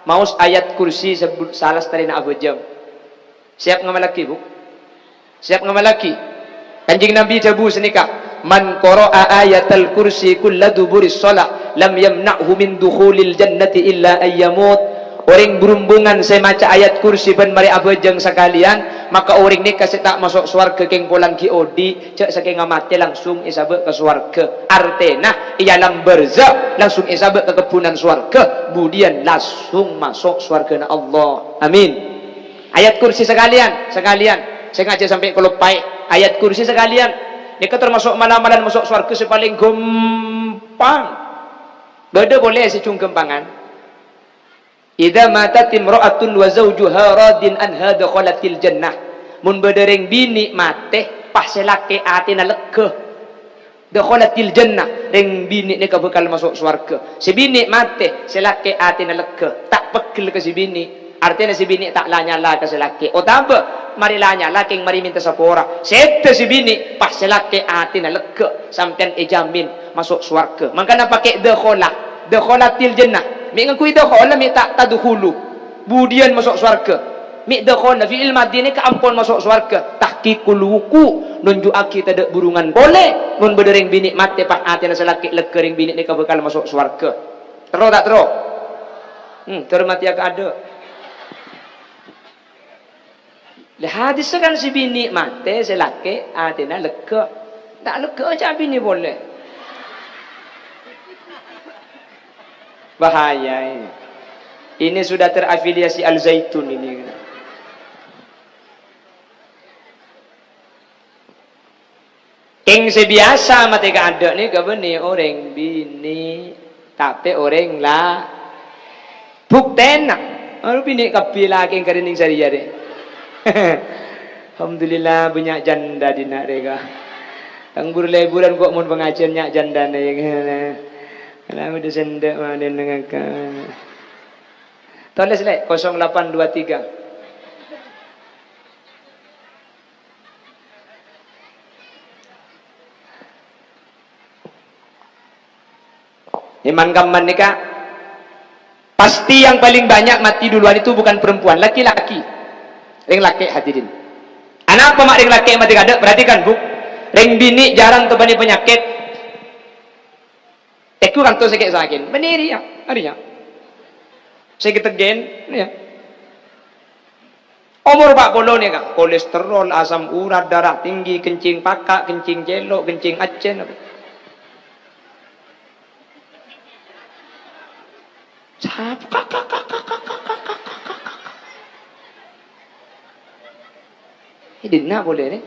Maos ayat kursi sè bu-, salastarèna abhâjâng. Siap ngamallaghi, Bu? Siap ngamallaghi? Kanjeng Nabi dhâbu sanèka, "Man qara'a ayatal kursi kulla duburis shalah, lam yamna'hu min dukhulil jannati illa ayyamut." Orèng brumbungan sè maca ayat kursi bân marè abhâjâng sakalèyan, maka orèng nèka sè ta' maso' sowarghâ kèng polana ghi' odi', jhâ' sakènga matè langsung èsabâ' ka sowarghâ. Artèna, è alam barzakh langsung èsabâ' ka kebbhunan sowarghâ, budiyân langsung maso' sowarghâna Allah. Amin. Ayat kursi sakalèyan, sakalèyan. Sènga' jhâ' sampè' kaloppaè. Ayat kursi sakalèyan. Nèka tamaso' mala-malan maso' sowarghâ sè palèng ghâmpang. Bâdâ polè sè jhung ghâmpangan. "Idza matat imra'atun wa zawjuha radin anha dakhalatil jannah." Mon bâdâ rèng binè' matè, pas sè lakè' atèna lega. Dakhalatil jannah, rèng binè' nèka bhâkal maso' sowarghâ. Sè binè' matè, sè lakè' atèna lega, ta' peggel ka sè binè'. Artèna sè binè' ta' la-nyala ka sè lakè'. Otabâ marè la-nyala kèng marè mènta sapora. Sèdhâ sè binè', pas sè lakè' atèna lega, sampèyan èjhâmin maso' sowarghâ. Mangkana pakè dakhala. Dakhalatil jannah. Mè' ngangghuy dakhala, mè' ta' tadkhulu. Budiyân maso' sowarghâ. Mè' dakhala fi'il madhi nèka ampon maso' sowarghâ. Tahqiqul wuqu', nonjhu'aghi tadâ' burungan polè. Mon bâdâ rèng binè' matè pas atèna sè lakè' lega, rèng binè' nèka bhâkal maso' sowarghâ. Terro ta' terro? Hmm, dhârmatèya kaadâ'. Lè, hadissa kan sè binè' matè, sè lakè' atèna lega. Ta' lega jhâ' binè' polè. Bahaya ini. Ini sudah terafiliasi Al-Zaitun ini. Kèng sè biyasa matè kaadâ' nèka bânnè orèng binè', tapè orèng la-, buktèna. Aduh, binè' kabbhi lakè' karè nèng sarèya rè. Alhamdulillah, bânnya' janda dinna' rèka. Tang bur-lèburân ko' mon pangajiân nya' jandana, ya. Lah, udah sendek mana nengaka. Tulis, Lè', kosong delapan dua tiga. Iman kamman nèka, pasti yang paling banyak mati duluan itu bukan perempuan, laki-laki. Rèng lakè', hadirin. Anapa ma' rèng lakè' matè kaadâ'? Perhatikan, Bu. Rèng binè' jhârâng tobâna panyakèt. Tèngghu kantos sè kè-sakèn. Bânnè rèya, arèya. Sè ghetegghen, rèya. Omor empat puluh nèka, kolesterol, asam urat, darah tinggi, kencing pakak, kencing celok, kencing accèn. Sapa? È dinna' polè, rè.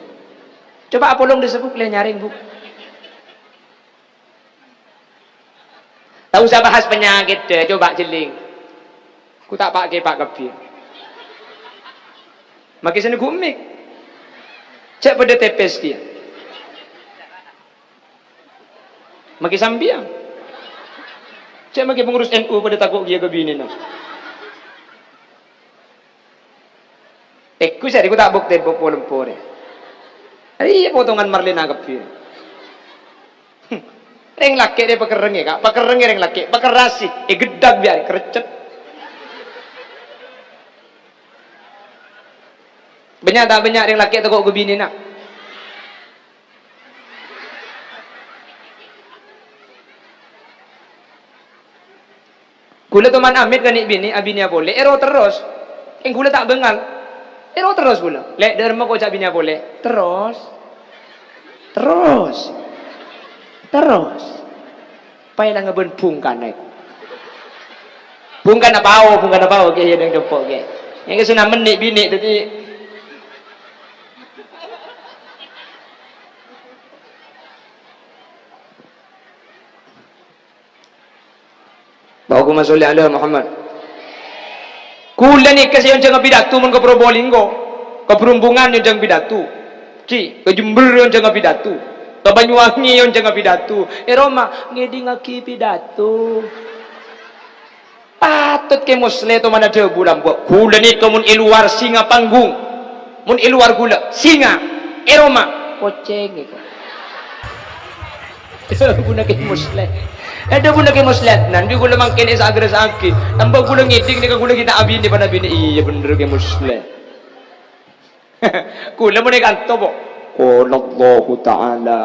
Coba apolong dissa', Bu, lè nyarèng, Bu. Ta' osa bahas panyakèt, dâ, coba jhelling. Ku ta' pa'-kèpa' kabbhi. Makè sè neggu' mik. Cè' padâ tèpès kèya. Makè sampèyan. Cè' makè pengurus N U padâ tako' kèya ka binèna. Tèngghu sè rèko ta' buk-tèmbuk polem-polè. Arèya potongan marlèna kabbhi. Rèng lakè' rè pakerrengngè, Ka'. Pakerrengngè rèng lakè'. Pakerrasè. Ègheddhâk bi' arè kercet. Bânnya' ta' bânnya' rèng lakè' tako' ka binèna? Kaulâ toman amit ka nè'-binè', abinèya polè, èro terros. Kèng kaulâ ta' bângal. Èro terros kaulâ. "Lè', dâ'remma ko' jhâ' binèya polè." Terros. Terros. Terros. Paèlanga bân bhungkana. Bhungkana pao, bhungkana pao, kè, yâ, neng deppo', kè. Yang kesunamen nè'-binè', dhâddhi. Allahumma sholli ala Muhammad. Kaulâ nèka sè onjhângnga pidato mon ka Probolinggo, ka Brumbungan onjhâng pidato. Ghi, ka Jember onjhângnga pidato, ka Banyuwangi onjhângnga pidato. È roma ngèdingngaghi pidato. Patot Kè Musleh toman adhâbu lambâ', "Kaulâ nèka mon è lowar singa panggung." Mon è lowar kaulâ, singa. È roma, kocèng nèka. Dhâbuna Kè Musleh. Eh, dhâbuna Kè Musleh, nan bi' kaulâ mangkèn èsagressaghi. Tambâ kaulâ ngèdhing nèka kaulâ ghi' ta' abinè, pan abinè. Iyâ, bhender Kè Musleh. Kaulâ mon è kanto, po. Qala Allahu Ta'ala.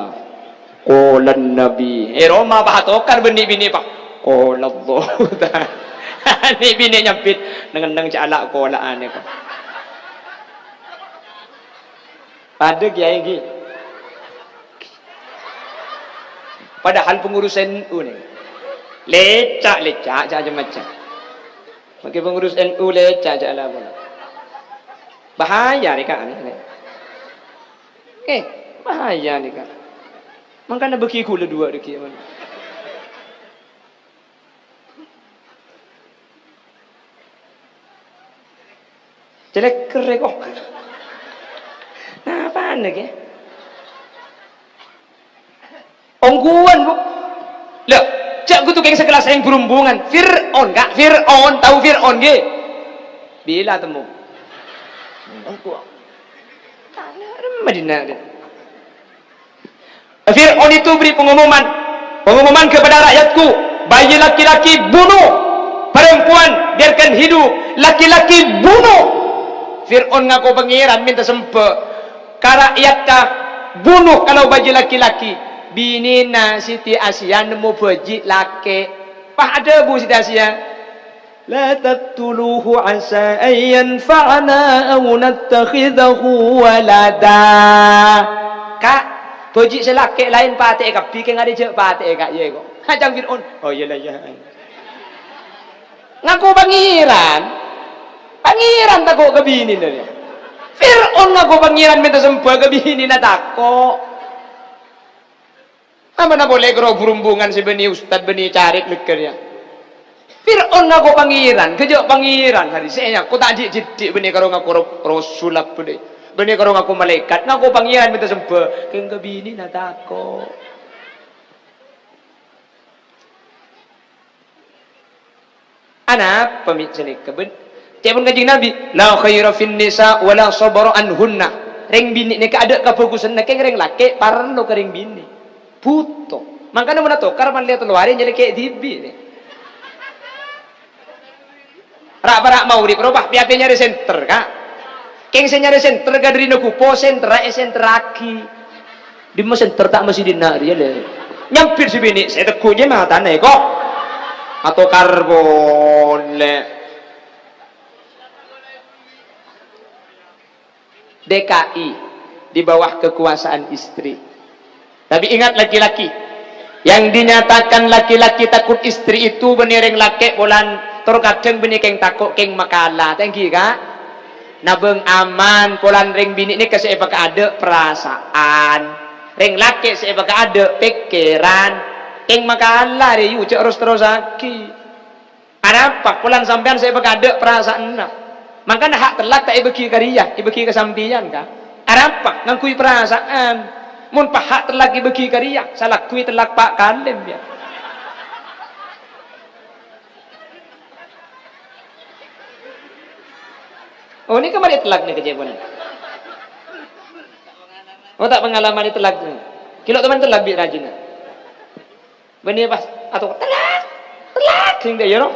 Qolan Nabi. È roma, pa, atokar bân nè'-binè', pa. Qola Allahu Ta'ala. Nè'-binè' nyambit, neng-enneng jhâ' la' kola'an, ko'. Padâ kèyaè, ghi. Padahal pengurus N U nè. Lèca', lèca', jhâ' macem-macem. Mangkè pengurus N U lèca', jhâ' la' pola. Bahaya, rè, Ka', nè. Eh, bahaya nèka. Mangkana bâgi kaulâ duwâ' dhâggi', mon. Cèlèk kerrè, ko'. Napana, kè? Ongghuwân, Bu. Lha, jhâ' kodhu kèng sakellas rèng Brumbungan. Fir'aun, Ka', Fir'aun. Tao Fir'aun, ghi? Bilâ temmo? Ongghuwân. Tana remma dinna', dhi'. Fir'aun itu beri pengumuman, "Pengumuman kepada rakyatku, bayi laki-laki bunuh, perempuan biarkan hidup, laki-laki bunuh." Fir'aun ngako pangèran, mènta sembhâ. Ka rakyat, ka, bunuh kalau bâji' laki-laki. Binèna Siti Asiya nemmo bâji' lakè'. Pas adhâbu Siti Asiya, "La taqtuluhu asa an yanfa'ana aw nattakhidhahu walada." Ka', bâji' sè lakè' laèn patè'è kabbhi, kèng arè jhâ' patè'è, Ka', iyâ, ko'. Ca'na Fir'aun, "Oh, iyâ la, iyâ." Ngako pangèran. Pangèran tako' ka binèna, yâ. Fir'aun ngako pangèran mènta sembhâ ka binèna tako'. Amana polè karo Brumbungan sè bânnè ustad bânnè carèt lèghâr, yâ. Fir'aun ngako pangèran, ghâjâ' pangèran, hari sè ngako ta' dhi'-jeddhi' bânnè karo ngako ro-, rasul apa dhi'. Bânnè karo ngako malaèkat, ngako pangèran mènta sembhâ, kèng ka binèna tako'. Anapa mè' sanèka, bân? Ca'èpon Kanjeng Nabi, "La khaira fin nisa wa la sabara anhunna." Rèng binè' nèka adâ' kabhâghusânna, kèng rèng lakè' parlo ka rèng binè'. Bhuto. Mangkana mon atokar, malè tello arè nyalèkè' dhibi', nè. Ra'-para' maurip rowa, pè-apè nyarè senter, Ka'. Kèng sè nyarè senter ka dâri nagupo, senterra èsenterraghi. Dimma senter ta' masè dinna' rèya, lè. Nyambit sè binè', sè tegghu' nyè matana, ko'. Atokar polè. D K I, di bawah kekuasaan istri. Tapi ingat laki-laki, yang dinyatakan laki-laki takut istri itu bânnè rèng lakè' polana tor kadhâng bânnè kèng tako' kèng makala. Ta' ènggi, Ka'? Nabâng aman, polana rèng binè' nèka sè èpakaadâ' parasaan. Rèng lakè' sè èpakaadâ' pèkkèran. Kèng makala rè, yu, jhâ' ros-terrosaghi. Arapa? Polana sampèyan sè èpakaadâ' parasaanna. Mangkana ha' tellak ta' èbâghi ka rèya, èbâghi ka sampèyan, Ka'. Arapa? Ngangghuy parasaan. Mon pa ha' tellak èbâghi ka rèya, salagghui tellak pa' kalèm, yâ. Oh, nèka marè tellak nèka, ca'èpon. Oh, ta' pangalaman tellak. Kilo teman tellak bi' rajina. Bânnè pas atokar, "Tellak! Tellak!" Sèngghâ, yâ, no?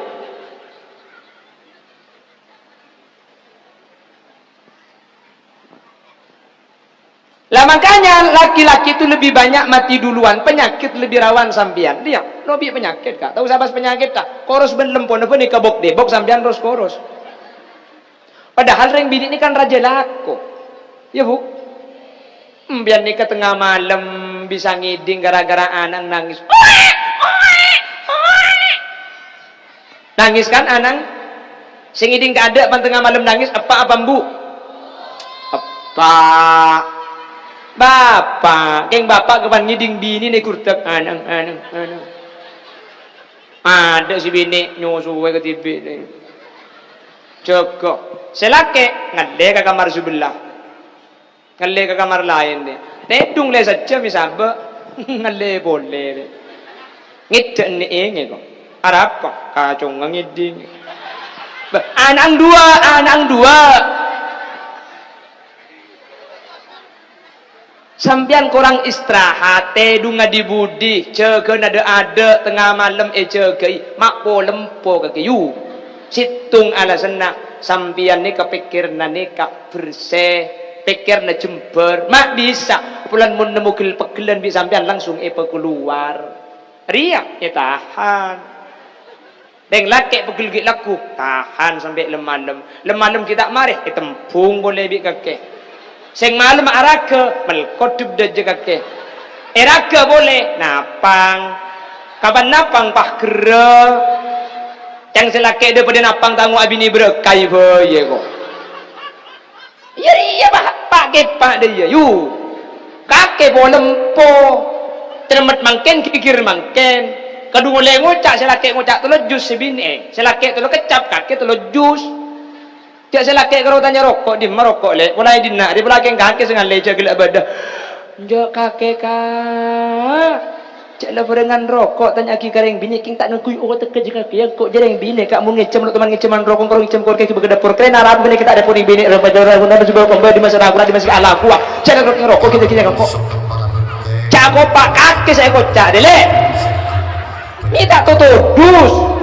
Lah, makanya laki-laki itu lebih banyak mati duluan, penyakit lebih rawan sampeyan. Iyâ, lobi penyakit, Ka'. Tao sabâs penyakit, Ka'? Koros bân lempona bânnè ka bok-debok sampeyan ros-koros. Padahal rèng binè' nèka kan rajâ lako. Iyâ, Bu? Embiyan nèka tengnga malem bisa ngèdhing gara-gara ana' nangès. Nangès kan ana'? Sè ngèdhing kaadâ' pan tengnga malem nangès, eppa' apa embu'? Eppa'. Bapa', kèng bapa' kapan ngèdhing binèna ègurdhâk, "Ana', ana', ana'." Adâ' sè binè' nyosoè kadhibi'. Jâgâ. Sè lakè' ngallè ka kamar sabellâ. Ngallè ka kamar laèn, dhi. Tèdung lè sajjhâm è sabâ', ngallè polè, dhi. Ngèdhâ' nè' èngè, ko'. Arapa? Kacongnga ngèdhing. Bâh, ana'na duwâ', ana'na duwâ'. Sampèyan korang istirahat, tèdungnga dhi-budhi, jâgâna dâ'-adâ', tengnga malem èjâgâi, ma' polempo kakè, yu. Sèttong alasanna, sampèyan nèka pèkkèranna nèka bersè, pèkkèranna jembhâr, ma' bisa, polana mon nemmo ghel-pegghellan bi' sampèyan langsung èpakalowar. Rèya ètahan. Rèng lakè' pegghel ghi' lagghu, tahan sampè' lem-malem. Lem-malem ghi' ta' marè, ètembhung polè bi' kakè. Sèng malem araghâ, melkot dhep-dhâjâ kakè. Èraghâ polè, napang. Kapan napang, pas gherrâ. Ca'na sè lakè' dâ' padâ napang tango abinè bârâkkaè bhâi, ko'. Iyâ, iyâ, Pa', Pa' Kèpa' dâ' iyâ, yu. Kakè polempo. Cermet mangkèn, ghighir mangkèn. Kadhung ollè ngoca', sè lakè' ngoca' tello jus sè binè'. Sè lakè' tello keccap, kakè tello jus. Jâ' sè lakè' karo tanya roko', "Dimma roko', Lè'?" "Pola è dinna', rè pola kèng kakè sè ngallè jâ' ghellâ' bâdâ." "Enjâ' kakè, Ka'." Jâ' la bhârengan roko' tanya'aghi ka rèng binè', kèng ta' ngangghuy otek ka jâ' kakè, engko' jâ' rèng binè', Ka', mon ngècem lo' toman ngècem roko', engko' ngècem korkè ghibâ ka dâpor, krèna rabu kènè' ta' dâpor binè', rèng pajâr rabu, nang jubâ kombâ dimma sè rabu, dimma sè alaku, ah. Jâ' roko' roko' kita kita kok. Ca'na kopa' kakè sè èkoca', Dele. Mè' ta' totodus.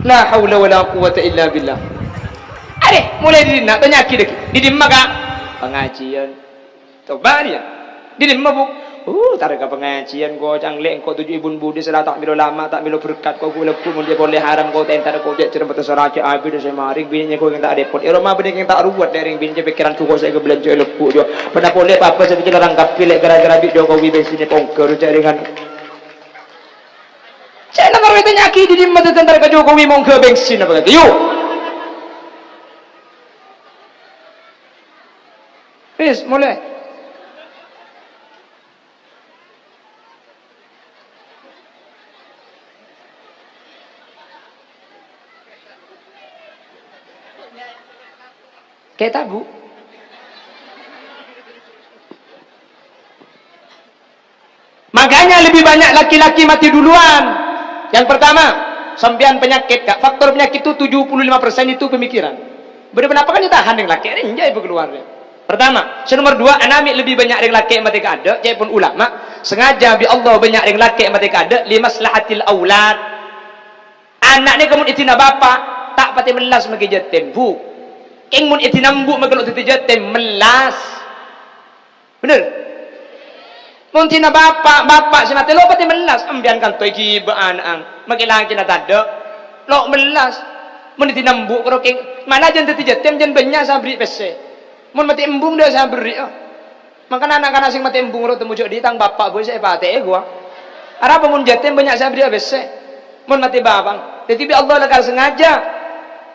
La haula wala quwwata illa billah. Arè, molaè dâri dinna', tanya'aghi dâggi'. Dâri dimma, Ka'? Pangajiân. Coba dia. Dâri dimma, Bu? Uh, tarèka pangajiân, ko' canglè', engko' toju' è bun budi, sala ta' mèlo lama, ta' mèlo berkat, ko' gu-, lagghu, mon dia polè haram, ko' tentar, ko' cè' cermet saraja, abit sè marèng, binè' ko' ta' repot. È roma binè' ta' ruwet, dâri binè' pèkkèran jhuko' sè èkabelanja lagghu, jo. Padâ polè apa-apa sè pèkkèran kabbhi, lè' gara-gara bi' Jokowi bensinè pongghâr, jaringan. Cè' nomor wètè nyaki dâri dimma tentar ka Jokowi mongghâ bensin apa kata? Yu. Wis, molè. Kayak tabu. Makanya lebih banyak laki-laki mati duluan. Yang pertama, sampèyan penyakit, Kak. Faktor penyakit itu tujuh puluh lima persen itu pemikiran. Bâdâ ponapa kan ditahan rèng lakè', rèng jâ' èpakalowar. Pertama, sè nomor dua, ana' mè' lebih banyak rèng lakè' matè kaadâ', ca'èpon ulama, sengaja bi' Allah banyak rèng lakè' matè kaadâ', limaslahatil aulad. Ana' nèka mon èdina bapa', ta' patè mellas makè jâtèm, Bu. Kèng mon èdina embu' makè lo' dhâddhi jâtèm, mellas. Bhender? Mon dina bapa', bapa' sè matè lo' patè mellas, empèyan kanto èghibâ ana'na, makè lakèna tadâ', lo' mellas. Mon dina embu' karo kèng, mala jân dhâddhi jâtèm, jân bânnya' sè aberri' pèssè. Mon matè embung, dâ' sè aberri'â. Mangkana na'-kana' sè matè embung ro temmo jâ' dhi' tang bapa' bhâi sè èpatè'è, ghuwa. Arapa mon jâtèm bânnya' sè aberri'â pèssè? Mon matè bapa'. Dhâddhi bi' Allah lakar sengaja.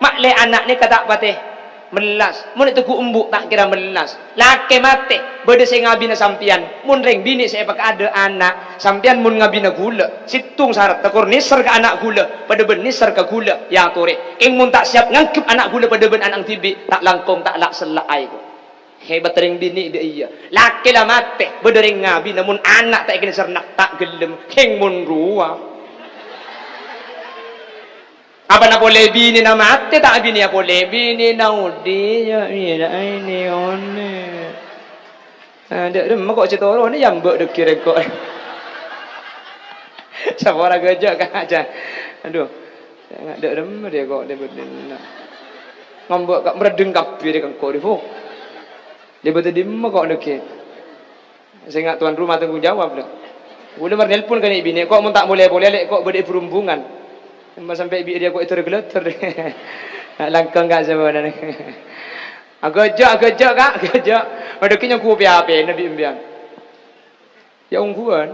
Ma'lè ana' nèka ta' patè mellas. Mon ètegghu' embu' ta' kèra mellas. Lakè matè, bâdâ sè ngabina sampèyan. Mon rèng binè' sè èpakaadâ' ana', sampèyan mon ngabina ghulâ, sèttong sarat, tokor nèser ka ana' ghulâ, padâ bân nèser ka ghulâ, èyatorè. Kèng mon ta' siap nganggep ana' ghulâ padâ bân ana'na dhibi', ta' langkong, ta' la'-sella'a èko. Hebat rèng binè' dâ' iyâ. Lakè la matè, bâdâ rèng ngabina, mon ana' ta' èkènè serna, ta' ghellem, kèng mon rowa. Apana polè binèna matè, ta' binèa polè binèna odi, ya, iyâ, ini one. Ah, dâ' remma ko' sè toronè, ya, mbok dâggi' rèng ko'. Sapa ora gajâ, Ka'? Aduh. Dâ' remma dâ' ko' dâ' bâdâna. Ngambek ka' merdeng kabbhi rè kengko' rè, Bu. Dâ' bâdâ dimma ko' nèka? Sènga' tuan rumah tanggung jawab, lho. Ghulâ mar nelpon ka nè' binè', ko' mon ta' molè-polè, lè', ko' bâdâ è Berumbungan. Emma sampè' bi' rèya ko' èdhâr-ghâlâdhâr. Langkong, Ka', sabâna. Aghâjâ', aghâjâ', Ka', aghâjâ'. Padâ kènyong ku P H P-na bi' embiyân. Ya ongghuwân.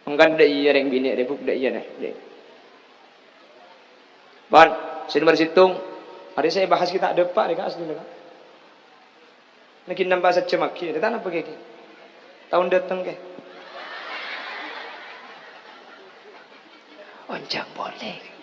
Mangkana dâ' iyâ rèng binè' rèbuk dâ' iyâ, nè. Pon, sè nomer sèttong. Arè sè èbahas ghi' ta' dâpa' rè, Ka', asli, Ka'. Nèka nampa sajjhâm aghi', ta' napa, Kè? Taon dâteng, Kè. Onjhâng polè.